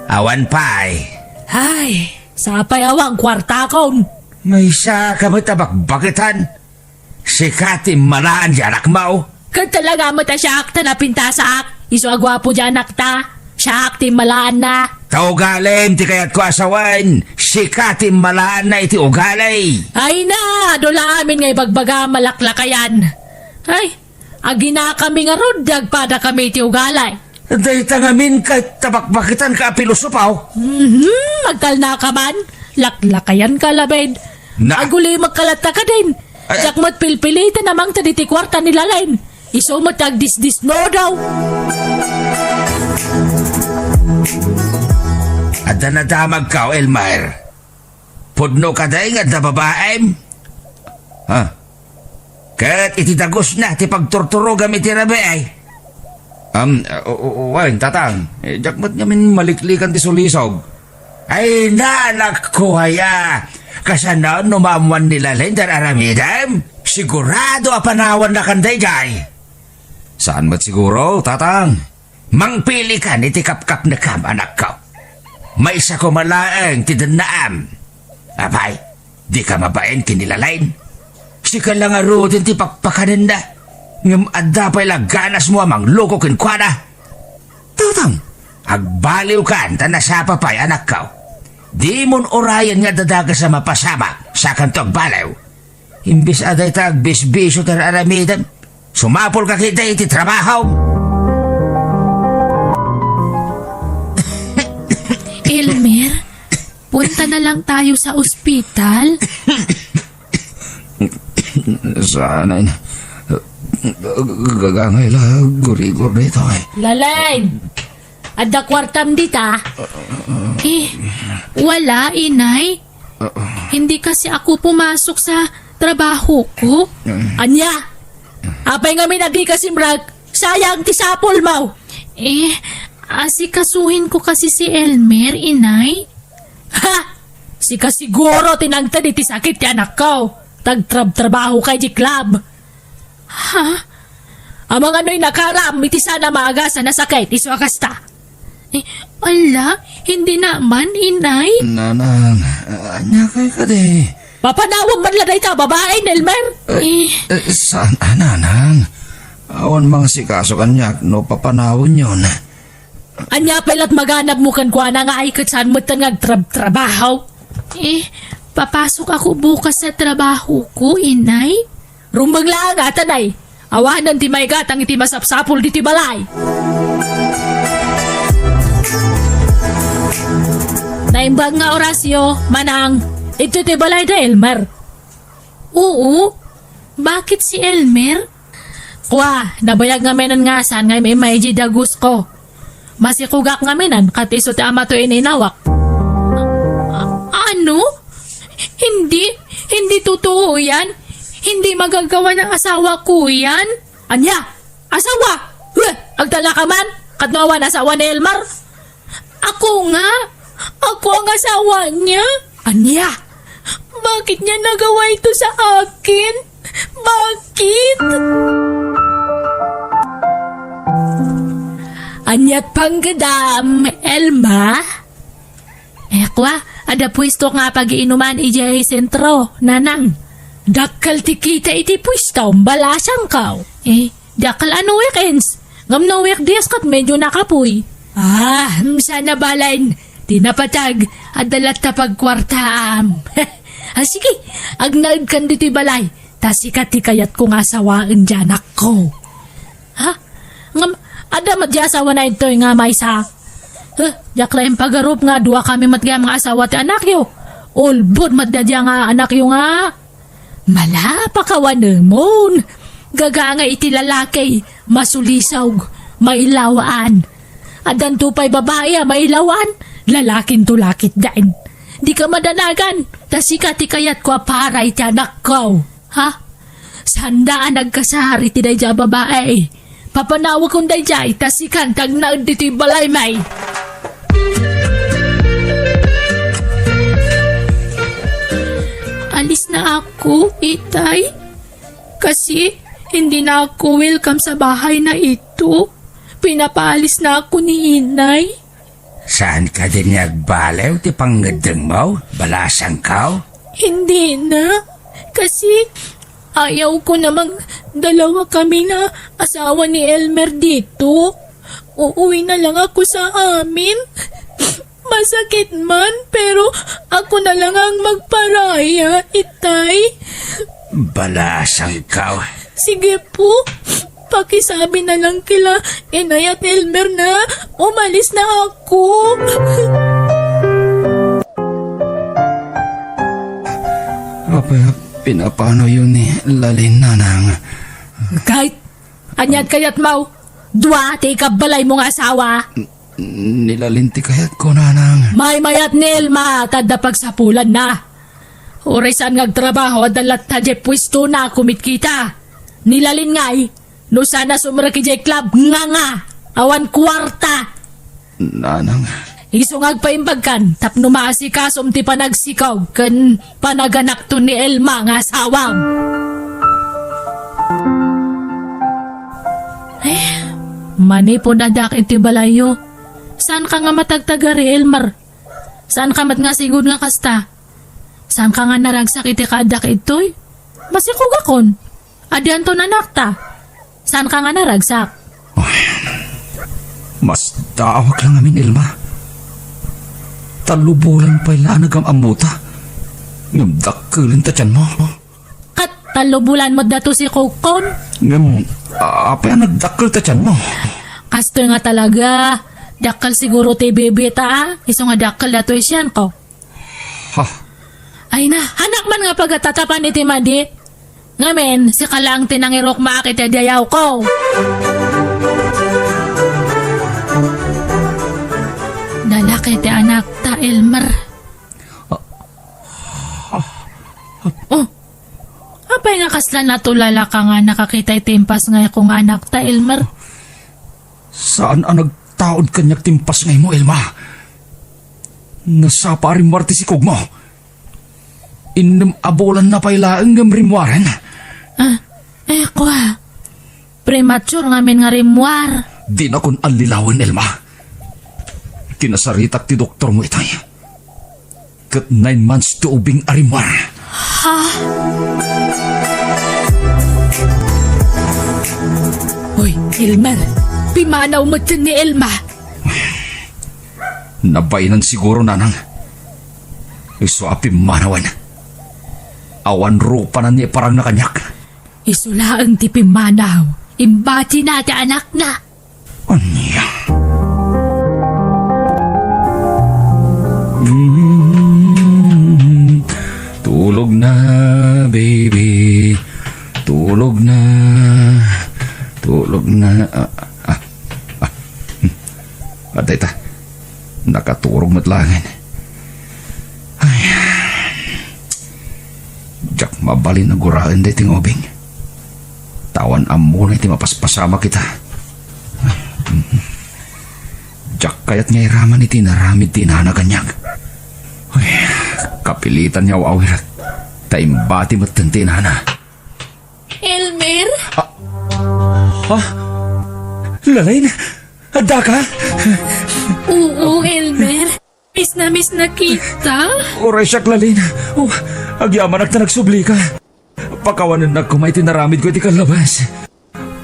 Awan pay. Ay, sapay awan kuartakon. Maysa ka met a bakbaketan. Sika ti immalaan ti anakmo. Ket talaga met a siak ta napintasaak. Isu a guapo ti anakta. Siak ti immalaanna. Ta ugalim ti kayatko a sawen. Sika ti immalaanna iti ugali. Ay na, adu la amin nga ibagbagam a laklakayan. Ay, aginakami ngarud, agpadakami iti ugali. Dayta ngamin ket ta bakbaketanka a pilosopo. Mhm, agtalnaka man. Laklakayanka laben. Na- Agulimek ka latta kadin. Ay, diak met pilpiliten a mangted iti kuarta ni Lalain. Isu met ti agdisdisno daw. Adda nadamagka, Elmer. Pudno kadi nga adda babaem? Ha? Ket iti dagusna ti pagturturogam iti rabii? Am, o, o, o, wen, tatang, eh, diak met ngamin maliklikan ti sulisog. Ay, na, anakko, aya. Kasano no maammuan ni Lalain ti aramidem? Sigurado a panawannakan daydiay. Saan met siguro, tatang? Mangpilikan iti kapkapnekam, anakko. Maysa koma laeng ti dennaam. Apay, dika mabain ken ni Lalain? Sika la ngaruden ti pakpakanenna, ngem adda pay la ganasmo a mangloko kenkuana. Tatang, agbaliwkan ta nasapa pay, anakko. Dimon urayen nga adda dakes a mapasamak, sakanto agbaliw. Imbes a dayta agbisbisio ti ar-aramidem, sumapulka ketdi iti trabaho. Elmer, punta na lang tayo sa ospital. Saan ay na? Gagangay la, gurigor dito eh. Lalain! Adda kuartam dita? Eh, wala, inay. Hindi kasi ako pumasok sa trabaho ko. Ania? Apay ngamin a dika simrek? Sayang ti sapulmo. Eh, asikasuhin ko kasi si Elmer, inay. Ha? Sika siguro ti nangted iti sakit ti anakko. Tagtrabtrabahoka idiay club. Ha? Amangan no inakaram iti saan a maagasan a sakit isu a kasta? Eh, ala, hindi naman, inay. Nanang, ania kay kadi? Papanawem man la dayta a babai, Elmer. Eh, eh, saan a, nanang? Awan mangasikaso kaniak no papanawemyon. Ania pay lat maganabmo kenkuana nga ay ket saan metten nga agtrab-trabaho? Eh, papasok ako bukas sa trabaho ko, inay. Rumbeng laeng, atanay. Awanen ti maigatang iti masapsapul diti balay. Naimbag nga orasyo, manang, iti ti balay da Elmer. Oo. Bakit si Elmer? Kua, nabayag ngamin nga saan nga immay di dagus ko. Masikugak ngamin, kat isu ti ama to ininawak. A-, ano? Hindi, hindi totoo yan. Hindi magagawa ng asawa ko yan. Anya? Asawa? Huh! Agtalna ka man? Kat no awan asawa ni Elmar? Ako nga? Ako ang asawa niya? Ania? Bakit niya nagawa ito sa akin? Bakit? Aniat panggedam, Elma? Eh, kwa, adda puesto nga pagiinuman idiay sentro, nanang. Dakkel ti kita iti puesto, balasangkaw. Eh, dakkel a no weekends. Ngem no weekdays ket medyo nakapuy. Ah, mm, sana balen. Ti napatag, adda latta pagkuartaam. Ah, sige, agnaedkan ditoy balay. Ta sika ti kayatko nga asawaen ti anakko. Ha? Ngem, adda met di asawana intoy nga maysa? Huh, diak la impagarup nga dua kami met gayam nga asawa ti anakyo. Ulbod met daydiay nga anakyo nga malapakawanemon. Gagangay iti lalaki, masulisog, mailawaan. Addanto pay babai a mailawaan, lalakinto la ketdin. Dika madanagan, ta sika ti kayatko a para iti anakko. Ha? Sanda a nagkasar iti daydiay a babai. Papanawekon daydiay, ta sikan ti agnaed ditoy balaymi. Alis na ako, itay. Kasi, hindi na ako welcome sa bahay na ito. Pinapaalis na ako ni inay. Saan ka din nga agbaliw ti pangngeddengmo? Balasangkaw? Hindi na. Kasi, ayaw ko na magdalawa kami na asawa ni Elmer dito. Uuwi na lang ako sa amin. Masakit man, pero ako na lang ang magparaya, itay. Balasangkaw. Sige po. Pakisabi na lang kila inay at Elmer na umalis na ako. Apay, pinapano yun ni Lalin, nanang? Kahit ania't kayatmo, dua ti ikabbalaymo nga asawa. Ni Lalin ti kayatko, nanang. Maymayat ni Elma, ta adda pagsapulanna. Uray saan nga agtrabaho, adda latta diay puestona, kumitkita. Ni Lalin ngay, no saan a sumrek idiay club, nganga, awan kuarta. Nanang. Isu nga agpaimbagkan, tapno maasikasom ti panagsikog ken panaganakto ni Elma nga asawam. Eh, manipud addak iti balayyo, saanka nga matagtagari, Elmer? Saanka met nga sigud nga kasta? Saanka nga naragsak iti kaaddak itoy? Masikogakon. Adianton anakta. Saanka nga naragsak? Ay, masdaawak lang amin, Elma. Tallo bulan pay la a nagam-ammota. Ngem dakkelen ta tianmo. Ket tallo bulan met dato sikogkon. Ngem, a-, apay a nagdakkel ta tianmo? Kastoy nga talaga, dakkel siguro ti bibita, a. Isu nga dakkel datoy sianko. Ha? Ay na, anak man nga pagatatapan iti madi. Ngamin, sika laeng ti nangirukmaak iti dayawko. Dalak iti anakta, Elmer. Oh, apay nga kasla natulalaka nga nakakita iti impasngayko nga anakta, Elmer? Saan a nagtaud kaniak ti impasngaymo, Elma. Nasapa a rimmuar ti sikogmo. Innem a bulanna pay laeng ngem rimmuaren. Ah, eh, kua. Premature ngamin nga rimmuar. Dinakon allilawen, Elma. Kinasaritak ti doktormo itay. Ket nine months ti ubing a rimmuar. Ha? Hoy, Elmer, pimanaw met ni Elma. Nabainan siguro, nanang. Isu a pimmanawen. Awan rupanan ni iparangna kaniak. Isu laeng ti pimmanaw. Imbatina ti anakna. Ania? Mm, tulog na, baby. Tulog na. Tulog na. Ah, ah, ah. Hmm. Adda ita. Nakaturog met laengen. Ay. Diak mabalin a guraen daytoy nga ubing. Ta awan ammona iti mapaspasamak ita. Diak kayat nga iraman iti inaramid ti inana kaniak. Ay, kapilitan nga aw-awirek. Ta imbati metten ti inana. Elmer? Ah, ah, Lalaine, addaka? Oo, Elmer. Miss na miss na kita. Uray siak, Lalaine. Oh, agyamanak ta nagsublika. Pakawanennak koma iti inaramidko iti kallabas.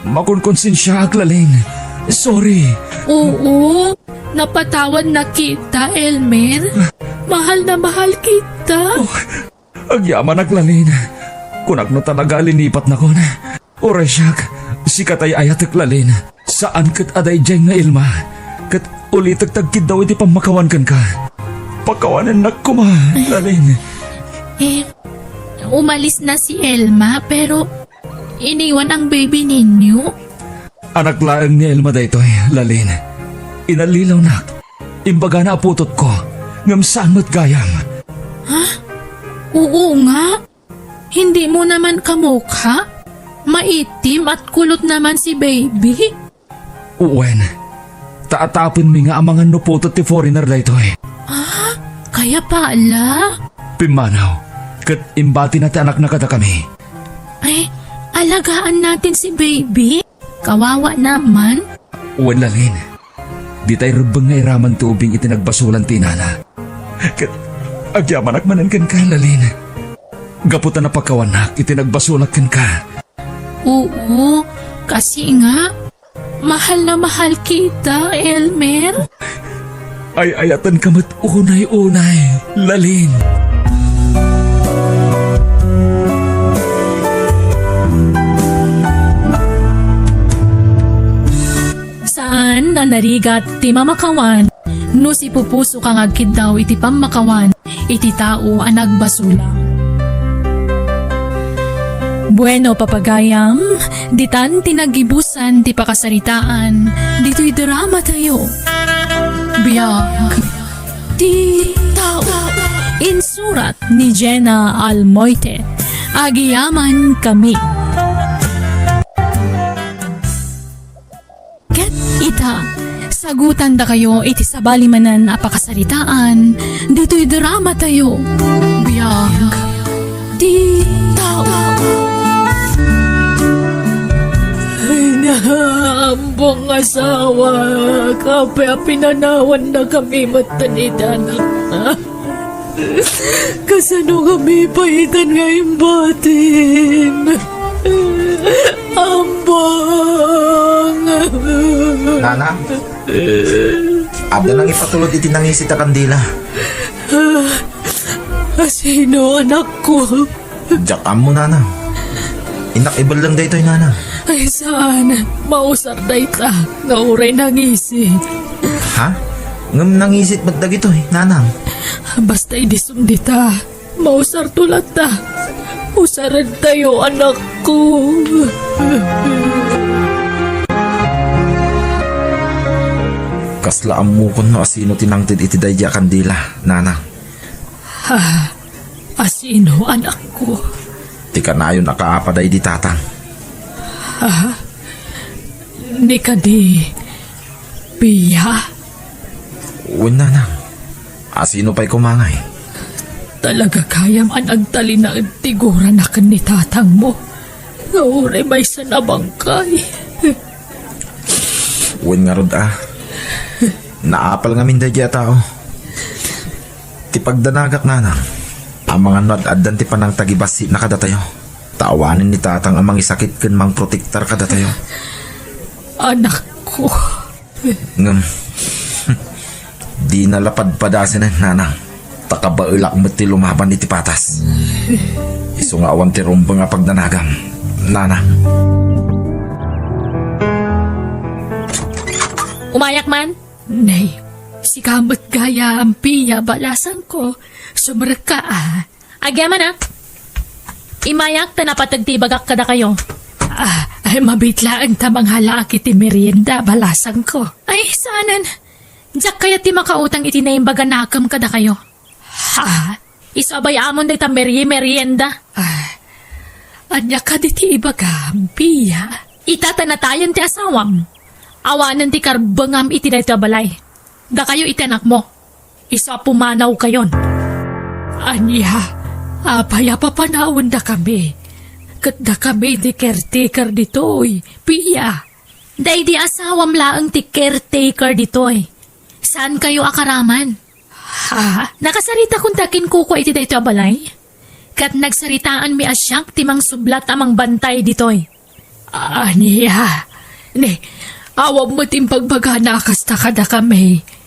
Makonkonsensiaak, Lalaine. Sorry. Oo, napatawad na kita, Elmer. Mahal na mahal kita. Oh, agyamanak, Lalaine. Kunak no talaga a linipatnakon. Uray siak, sika tay ayatek, Lalaine. Saan ket a daydiay nga Elma. Ket ulitek ta agkiddaw iti pammakawan kenka. Pakawanennak koma, Lalaine. Eh, umalis na si Elma, pero iniwan ang baby ninyo? Anak laeng ni Elma daytoy, Lalaine. Inallilawnak. Imbagana a putotko, ngem saan met gayam. Ha? Oo nga. Hindi mo naman kamukha? Maitim at kulot naman si baby. Wen, ta atapenmi nga amangan no putot ti foreigner daytoy. Ah, kaya pala? Pimmanaw, ket imbatina ti anakna kadakami. Ay, alagaan natin si baby. Kawawa naman. Wen, Lalin, ditay rebbeng nga iraman ti ubing iti nagbasolan ti inana. Ket agyamanak manen kenka, Lalin. Gapu ta napakawanak iti nagbasolak kenka. Oo, kasi nga, mahal na mahal kita, Elmer. Ay-ayatenka met unay-unay, Lalin. Saan a narigat ti mamakawan no sipupusoka nga agkiddaw iti pammakawan iti tao a nagbasola. Bueno, papagayam, ditan ti nagibusan ti pakasaritaan ditoy dramatayo. Biag ti tao. Insurat ni Jenna Almoite. Agyamankami. Ket ita, sagutandakayo iti sabali manen a pakasaritaan ditoy dramatayo. Biag ti tao. Ay, naambong asawa, kape a pinanawannakami met ni Dana. Kasano kami paitan nga imbatin? Ambang! Nanang, adda nangipatulod iti nangisit a kandila. Asino, anakko? Diak ammo, Nanang. Innak ibelleng daytoy, Nanang. Ay, saan? Mausar dayta nga uray nangisit. Ha? Ngem nangisit met dagitoy, Nanang. Basta idi sumdita, mausarto latta. Usarentayo, anakko. Kasla ammokon no asino ti nangted iti daydi a kandila, Nanang. Ha? Asino, anakko? Ti kanayon a kaapaday di tatang. Ha? Ni kadi Pia? Wen, Nanang. Asino pay koma ngay? Talaga gayam a nagtalinaed ti gurana ken ni tatangmo nga uray maysa a bangkay. Wen ngarud a. Naapal ngamin daydi a tao. Ti pagdanagak, Nanang, amangan no ad-addan ti panangtagibassina kadatayo. Ta awanen ni tatang a mangisakit ken mangprotektar kadatayo. Anakko. Ngem, dina la padpadasenen, Nanang. Ta kabaelak met ti lumaban iti patas. Isu nga awan ti rumbeng a pagdanagam, Nanang. Umayak man? Nay, sika met gayam, Pia, balasangko. Sumrekka a. Agyamanak. Imayak ta napateg ti ibagak kadakayo. Ah, ay, mabiit laeng ta manghalaak iti merienda, balasangko. Ay, saanen. Diak kayat ti makautang iti naimbaganakem kadakayo. Ha? Isu a bay-amon dayta merie-, merienda. Ah, ania kadi ti ibagam, Pia? Ita ta natayen ti asawam. Awanen ti karbengam iti daytoy a balay. Dakayo iti anakmo. Isu a pumanawkayon. Ania? Apay a papanawendakami? Ket dakami ti caretaker ditoy, Pia. Daydi asawam laeng ti caretaker ditoy. Saankayo a karaman? Ha? Nakasaritakon ti akinkukua iti daytoy a balay? Ket nagsaritaanmi a siak ti mangsublat a mangbantay ditoy. Ania? Ni, awan met impagbagana a kasta kadakami.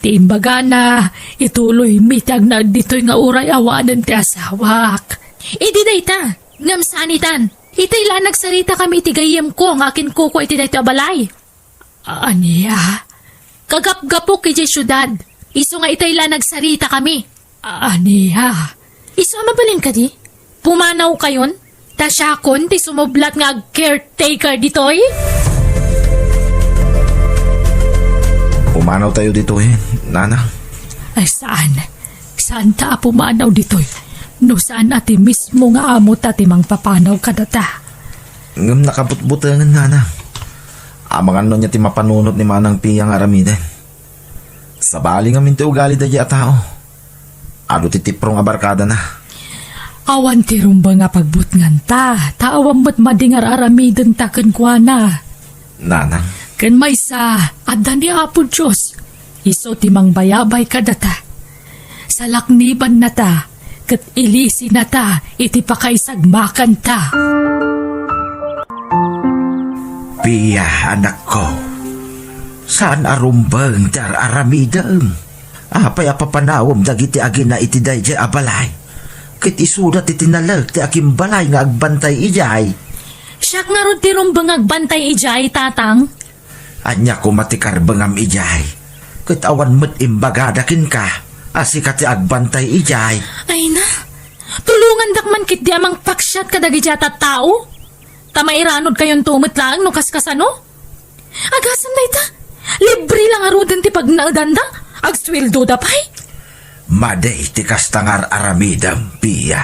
Ti imbagana, ituloymi ti agnaed ditoy nga uray awanen ti asawak. Idi dayta, ngem saan itan. Itay la a nagsaritakami iti gayyemko nga akinkukua iti daytoy a balay. Ania? Kagapgapok idiay siudad. Isu nga itay la a nagsaritakami. Ania? Isu a mabalin kadi? Pumanawkayon? Ta siakon ti sumublat nga ag-caretaker ditoy? Pumanawtayo ditoy, Nanang. Ay, saan? Saan ta a pumanaw ditoy no saan a ti mismo nga amo ta ti mangpapanaw kadata? Ngem nakabutbutengen, nanang. Amangan no ania ti mapanunot ni Manang Pia nga aramiden. Sabali ngamin ti ugali daydiay a tao. Adu ti tiprong a barkadana. Awan ti rumbeng a pagbutnganta, ta awan met madi nga ar-aramidenta kenkuana. Nanang. Ken maysa, adda ni Apo Dios. Isu ti mangbayabay kadata. Salaknibannata, ket ilisinata iti pakaisagmakanta. Pia, anakko, saan a rumbeng ti ar-aramidem? Apay a papanawem dagiti agina iti daydiay a balay? Ket isuda ti tinalek ti akimbalay nga agbantay idiay. Siak ngarud ti rumbeng nga agbantay idiay, tatang. Ania koma ti karbengam idiay? Ket awan met imbagada kenka a sika ti agbantay idiay. Ay na, tulongandak man ketdi a mangpaksiat kadagiti a tattao. Ta mairanudkayonto met laeng no kaskasano. Agasem dayta, libre la ngaruden ti pagnaedanda, agsueldoda pay. Madi ti kasta nga ar-aramidem, Pia.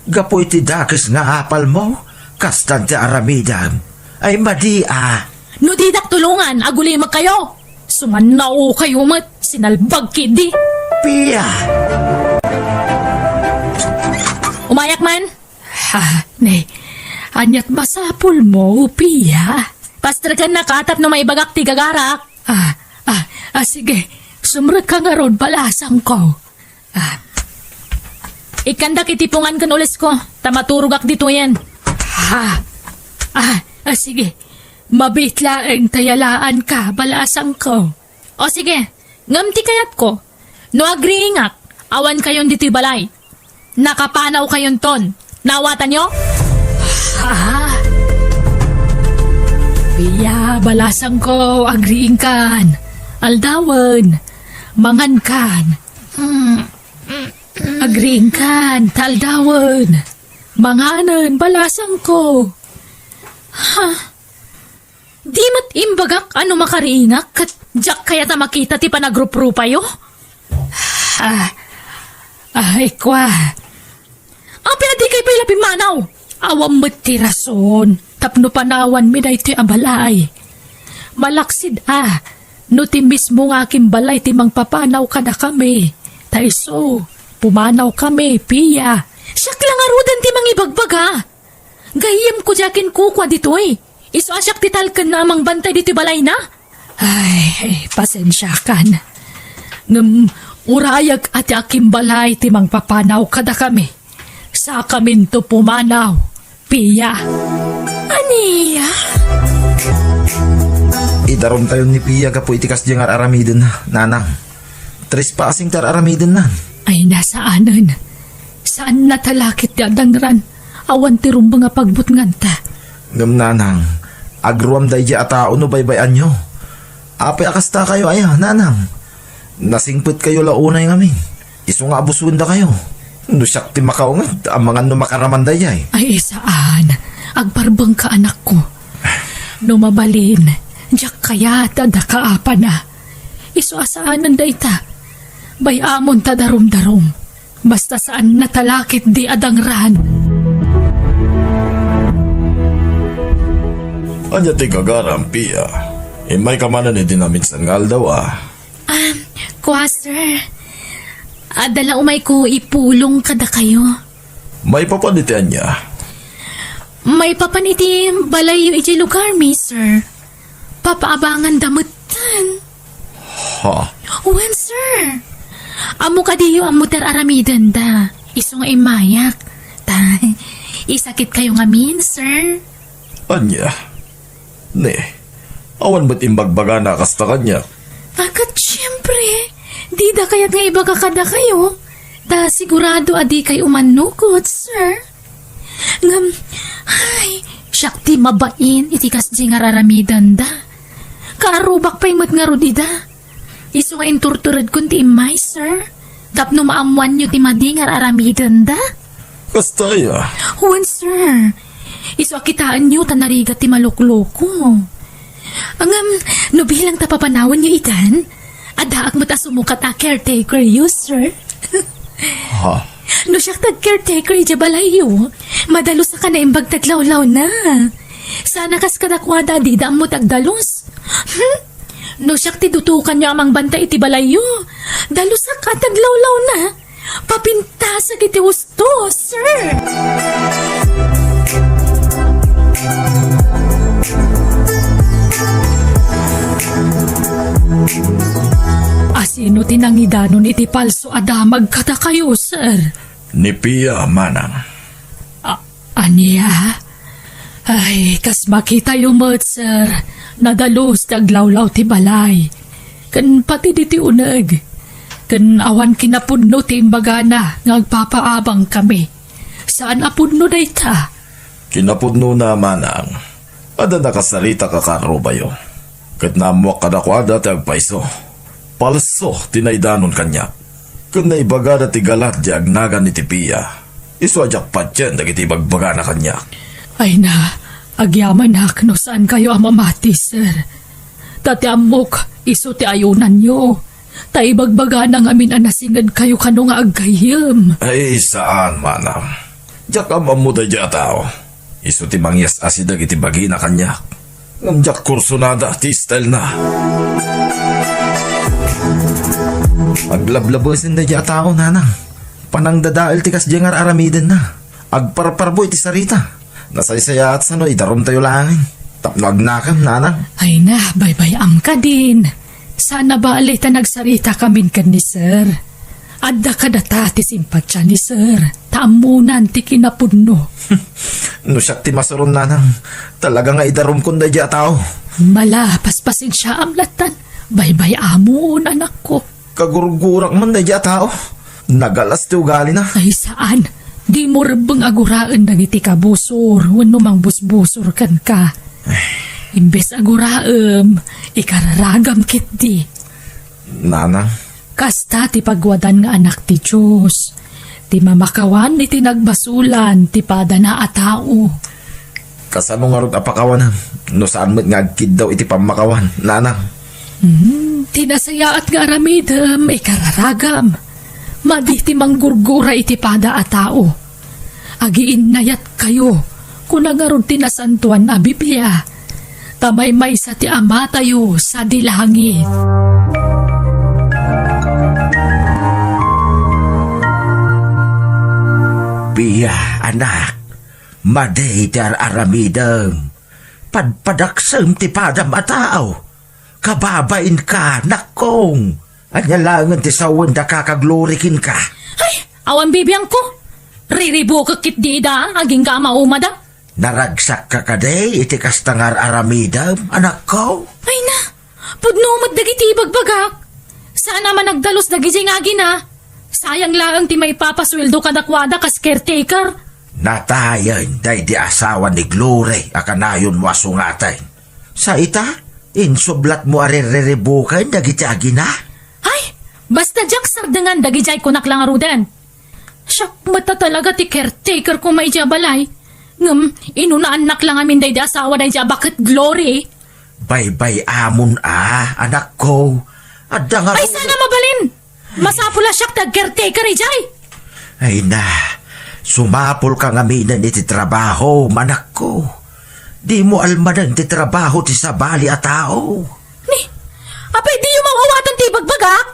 Gapu iti dakes nga apalmo, kastan ti aramidem. Ay, madi a. No didak tulongan, agulimekkayo. Sumannaokayo met, sinalbag ketdi. Pia! Umayak man. Ha, ne, aniat masapulmo, Pia? Pastreken naka tapno maibagak ti gagarak. Ah, ah, ah, sige. Sumrekka ngarud, balasangko. Ah. Ikkandak iti pungan ken ulesko, ta maturogak ditoyen. Ah, ah, ah, sige. Mabiit laeng ta yalaanka, balasangko. O sige, ngem ti kayatko, no agriingak, awankayon ditoy balay. Nakapanawkayonton. Naawatanyo? Ah. Pia, balasangko, agriingkan. Aldawen. Mangankan. Mm. Agriingkan, ta aldawen. Manganen, balasangko. Ha? Di met imbagak a no makariingak ket diak kayat a makita ti panagruprupayo? Ah, ay, kua. Apay a dikay pay la pimmanaw? Awan met ti rason tapno panawanmi daytoy a balay. Malaksid a no ti mismo nga akimbalay ti mangpapanaw kadakami. Ta isu, pumanawkami, Pia. Siak la ngaruden ti mangibagbaga. Gayyemko diay kinkukua ditoy. Isu a siak ti talkenna a mangbantay ditoy balayna. Ay, pasensiakan. Ngem urayek a ti akimbalay ti mangpapanaw kadakami. Sakaminto pumanaw, Pia. Ania? Idarumtayon ni Pia gapu iti kasdiay nga ar-aramiden, nanang. Trespassing ti ar-aramidenna. Ay, nasaanen. Saanna talakit ti adangran. Awan ti rumbeng a pagbutnganta. Ngem, nanang, agruam daydiay a tao no baybay-anyo. Apay a kastakayo aya, nanang? Nasingpetkayo la unay ngamin. Isu nga abusendakayo. No siak ti makaunget, amangan no makaraman daydiay. Ay, saan. Agparbengka, anakko. No mabalin, diak kayat a dakaapana. Isu a saanen dayta. Bay-amon ta darumdarum. Basta saanna talakit ti adangran. Ania ti gagaram, Pia? Immayka manen iti naminsan nga aldaw, a? Ah, kua, sir. Adda la umayko ipulong kadakayo. Maipapan iti ania? Maipapan iti balayyo idiay lugarmi, sir. Papaabanganda metten. Ha? Wen, sir. Ammo kadiyo ammo ti ar-aramidenda. Isu nga immayak. Ta, isakitkayo ngamin, sir. Ania? Ne, awan met imbagbagana a kasta kaniak. Ket siempre, dida kayat nga ibaga kadakayo. Ta sigurado a dikay umannukot, sir. Ngem, ay, siak ti mabain iti kasdi nga ar-aramidenda. Kaarrubak pay met ngarud ida. Isu nga inturturedkon ti immay, sir. Tapno maammoanyo ti madi nga ar-aramidenda. Kasta aya? Wen, sir. Isu a kitaenyo ta narigat ti malokloko. Ngem, no bilang ta papanawanyo itan, addaak met a sumukat a caretakeryo, sir. Ha? No siak ti agcaretaker idiay balayyo, madalusak a naimbag ti aglawlawna. Saan a kas kadakuada a dida ammo ti agdalus. Hmm? No siak ti dutokanyo a mangbantay iti balayyo, dalusak a ti aglawlawna. Papintasak iti husto, sir! Asino ti nangidanon iti palso a damag kadakayo, sir? Ni Pia, manang. A-, ania? Ay, kas makitayo met, sir, nadalus ti aglawlaw ti balay. Ken pati ditoy uneg. Ken awan kinapudno ti imbagana nga agpapaabangkami. Saan a pudno dayta? Kinapudnona, manang, adda nakasarita kakarubayo. Ket naammoak kadakuada ti agpayso. Palso ti naidanon kaniak. Ken naibagada ti galat ti agnagan iti Pia. Isu a diak patien dagiti ibagbagana kaniak. Ay na, agyamanak no saankayo a mamati, sir. Ta ti ammok, isu ti ayunanyo. Ta ibagbagana ngamin a nasingedkayo kano nga aggayyem. Ay, saan, manang. Diak am-ammo daydiay a tao. Isu ti mangyas-asideg iti bagina kaniak. Ngem diak kursunada ti stylena. Aglablabesen daydiay a tao, nanang. Panangdadael ti kasdiay nga ar-aramidenna. Agparparbo iti sarita. Nasaysayaat sano idarumtayo laengen. Tapno agnakem, nanang. Ay na, baybay-am kadin. Saan a bale ta nagsaritakamin ken ni sir. Adda kadata ti simpatia ni sir, ta ammonan ti kinapudno. No siak ti masuron, nanang, talaga nga idarumkon daydiay a tao. Mala, paspasensiaam lattan. Baybay-amon, anakko. Kagurgurak man daydiay a tao. Nagalas ti ugalina. Ay, saan. Dimo rebbeng a guraen dagiti kabusor wenno mangbusbusor kenka. Imbes a guraem, ikararagam ketdi. Nanang. Kasta ti pagwadan nga anak ti Dios, ti mamakawan iti nagbasolan ti padana a tao. Kasano ngarud a pakawanam no saan met nga agkiddaw iti pammakawan, nanang? Hmm, ti nasayaat nga aramidem, ikararagam. Madi ti manggurgura iti pada a tao. Agiinnayatkayo, kuna ngarud ti Nasantoan a Biblia, ta maymaysa ti Amatayo sadi langit. Pia, anak, madi ti ar-aramidem. Padpadaksem ti padam a tao. Kababainka, nakkong. Ania laengen ti sawen da kaka Glory kenka? Ay, awan bibiangko. Riribukek ketdi ida, agingga a maumada. Naragsakka kadi iti kasta nga ar-aramidem, anakko? Ay na, pudno met dagiti ibagbagak. Saan a managdalus dagidiay nga agina. Sayang laeng ti maipapasueldo kadakuada kas caretaker. Natayen daydi asawa ni Glory a kanayonmo a sungaten. Sa ita, insublatmo a ririribuken dagiti agina? Ay, basta diak sardengan dagidiay kunak la ngaruden. Siak met a talaga ti caretaker koma idiay a balay. Ngem inunaannak la ngamin daydi asawa daydi a baket Glory. Baybay-amon a, anakko. Adda nga Ay, sana mabalin! Masapul a siak ti agcaretaker idiay. Ay na, sumapulka ngaminen iti trabaho, manakko. Dimo almanen ti trabaho ti sabali a tao. Ni, apay diyo maw-awatan ti ibagbagak?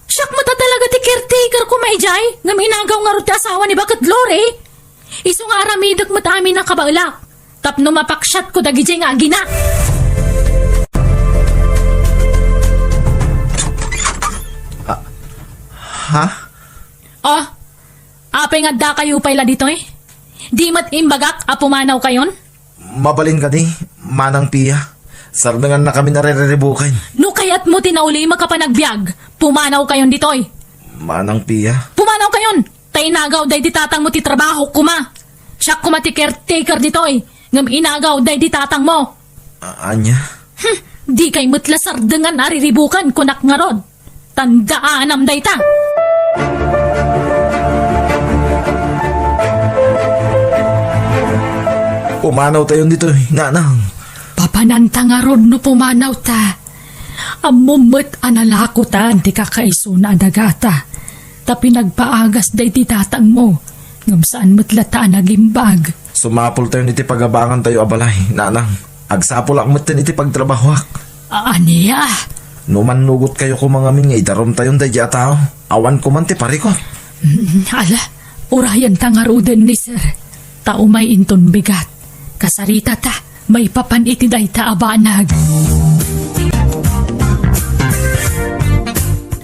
Siak met a talaga ti caretaker koma idiay, ngem inagaw ngarud ti asawa ni baket Glory. Isu nga aramidek met amin a kabaelak, tapno mapaksiatko dagidiay nga agina. Ah, ha? Oh, apay nga addakayo pay la ditoy? Di met imbagak a pumanawkayon? Mabalin kadi, Manang Pia. Sardengannakamin a ririribuken. No kayatmo ti naulimek a panagbiag, pumanawkayon ditoy. Manang Pia. Pumanawkayon! Ta inagaw daydi tatangmo ti trabaho koma. Siak koma ti caretaker ditoy, ngem inagaw daydi tatangmo. A-, ania? Hmm, dikay met la sardengan a riribuken, kunak ngarud. Tandaanam dayta. Pumanawtayon ditoy, nanang. Papananta ngarud no pumanawta. Ammom met a nalakotan ti kakaisuna a dagata. ta pinagpaagasda iti tatangmo, ngem saan met latta a nagimbag. Sumapultayon iti pagabangantayo a balay, nanang. Agsapulak metten iti pagtrabahoak. A-, ania? No mannugotkayo koma ngamin nga idarumtayon daydiay a tao, awan koman ti parikut. Mm, ala, urayenta ngaruden ni sir. Ta umay inton bigat. Kasaritata, maipapan iti dayta a banag.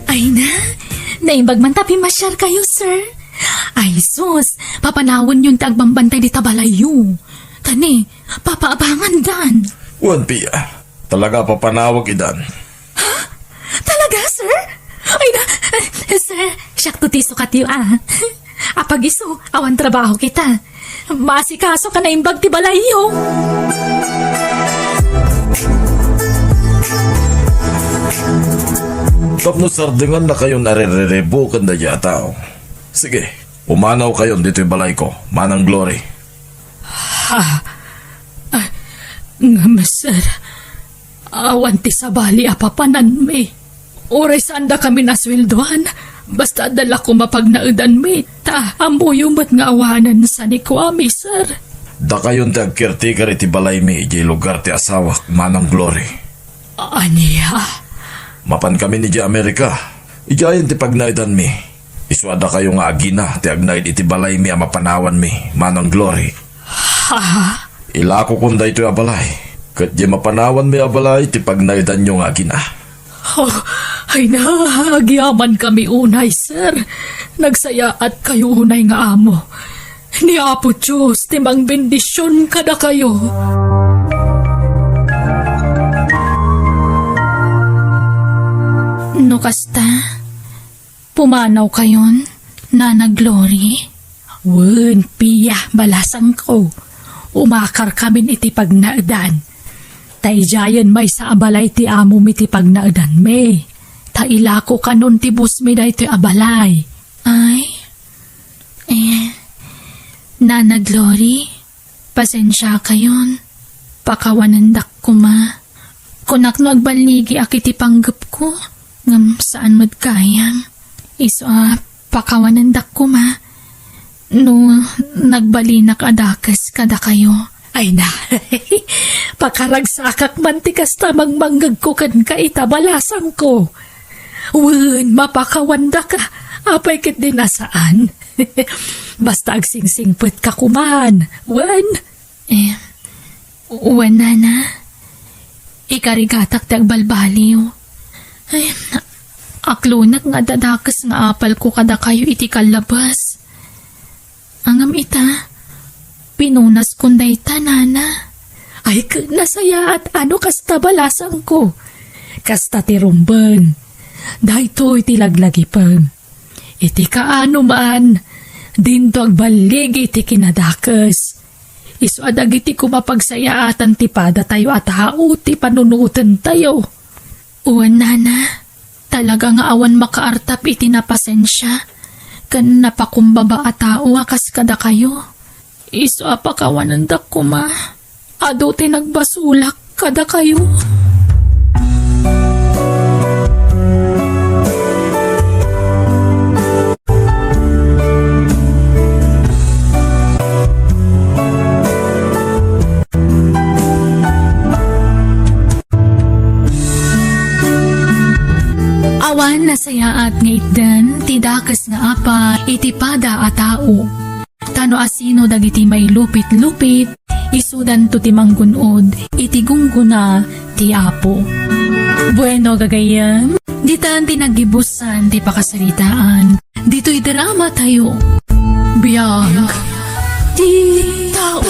Ay na, naimbag man ta pimasiarkayo, sir. Ay sus, papanawenyon ti agbambantay dita balayyo. Tani, papaabangandan. Wen, Pia, talaga papanawek idan. Ha? Talaga, sir? Ay na, eh, sir, siakto ti sukatyo, ah. Apag isu, awan trabaho kita. Maasikaso ka naimbag ti balayyo. Tapno sardengannakayon a ririribuken daydiay a tao. Sige, pumanawkayon ditoy balayko, Manang Glory. Ha? Ah, ngem, sir, awan ti sabali a papananmi. Uray saandakami a sueldoan, basta adda la koma pagnaedanmi, ta ammoyo met nga awanen sanikuami, sir. Dakayon ti agcaretaker iti balaymi idiay lugar ti asawak, Manang Glory. Ania? Mapankamin idiay Amerika. Idiayen ti pagnaedanmi. Isu a dakayo nga agina ti agnaed iti balaymi a mapanawanmi, Manang Glory. Ha? Ilakokon daytoy a balay, ket diay mapanawanmi a balay ti pagnaedanyo nga agina. Oh, ay na, agyamankami unay, sir. Nagsayaatkayo unay nga amo. Ni Apo Dios ti mangbendision kadakayo. No kasta, pumanawkayon, Nana Glory? Wen, Pia, balasangko. Umakarkamin iti pagnaedan. Ta idiayen maysa a balay ti amomi ti pagnaedanmi. Ta ilakokanon ti busmi daytoy a balay. Ay, eh, Nana Glory, pasensiakayon. Pakawanendak koma. Kunak no agballigiak iti panggepko, ngem saan met gayam. Isu a pakawanendak koma no nagbalinak a dakes kadakayo. Ay na, pakaragsakak man ti kasta mangmangngegko kenka ita balasangko. Wen, mapakawandaka. Apay ketdi a saan? Basta agsingsingpetka koman. Wen? Eh, wen, Nana. Ikarigatak ti agbalbaliw. Ay, aklonek nga adda dakes nga apalko kadakayo iti kallabas. Ngem ita, pinunaskon dayta, Nana. Ay, ket nasayaat a no kasta balasangko. Kasta ti rumbeng. Daytoy ti laglagipem. Iti kaano man, dinto agballigi ti kinadakes. Isu a dagiti koma pagsayaatan ti padatayo a tao ti panunotentayo. Wen, Nana, talaga nga awan makaartap iti napasensia ken napakumbaba a tao a kas kadakayo. Isu a pakawanendak koma, adu ti nagbasolak kadakayo. Awan nasayaat nga itdan ti dakes nga apal iti pada a tao. Ta no asino dagiti mailupit-lupit, isudanto ti manggun-od iti gunggona ti Apo. Bueno, gagayyem, ditan ti naggibusan ti pakasaritaan. Ditoy drama tayo. Biag ti tao.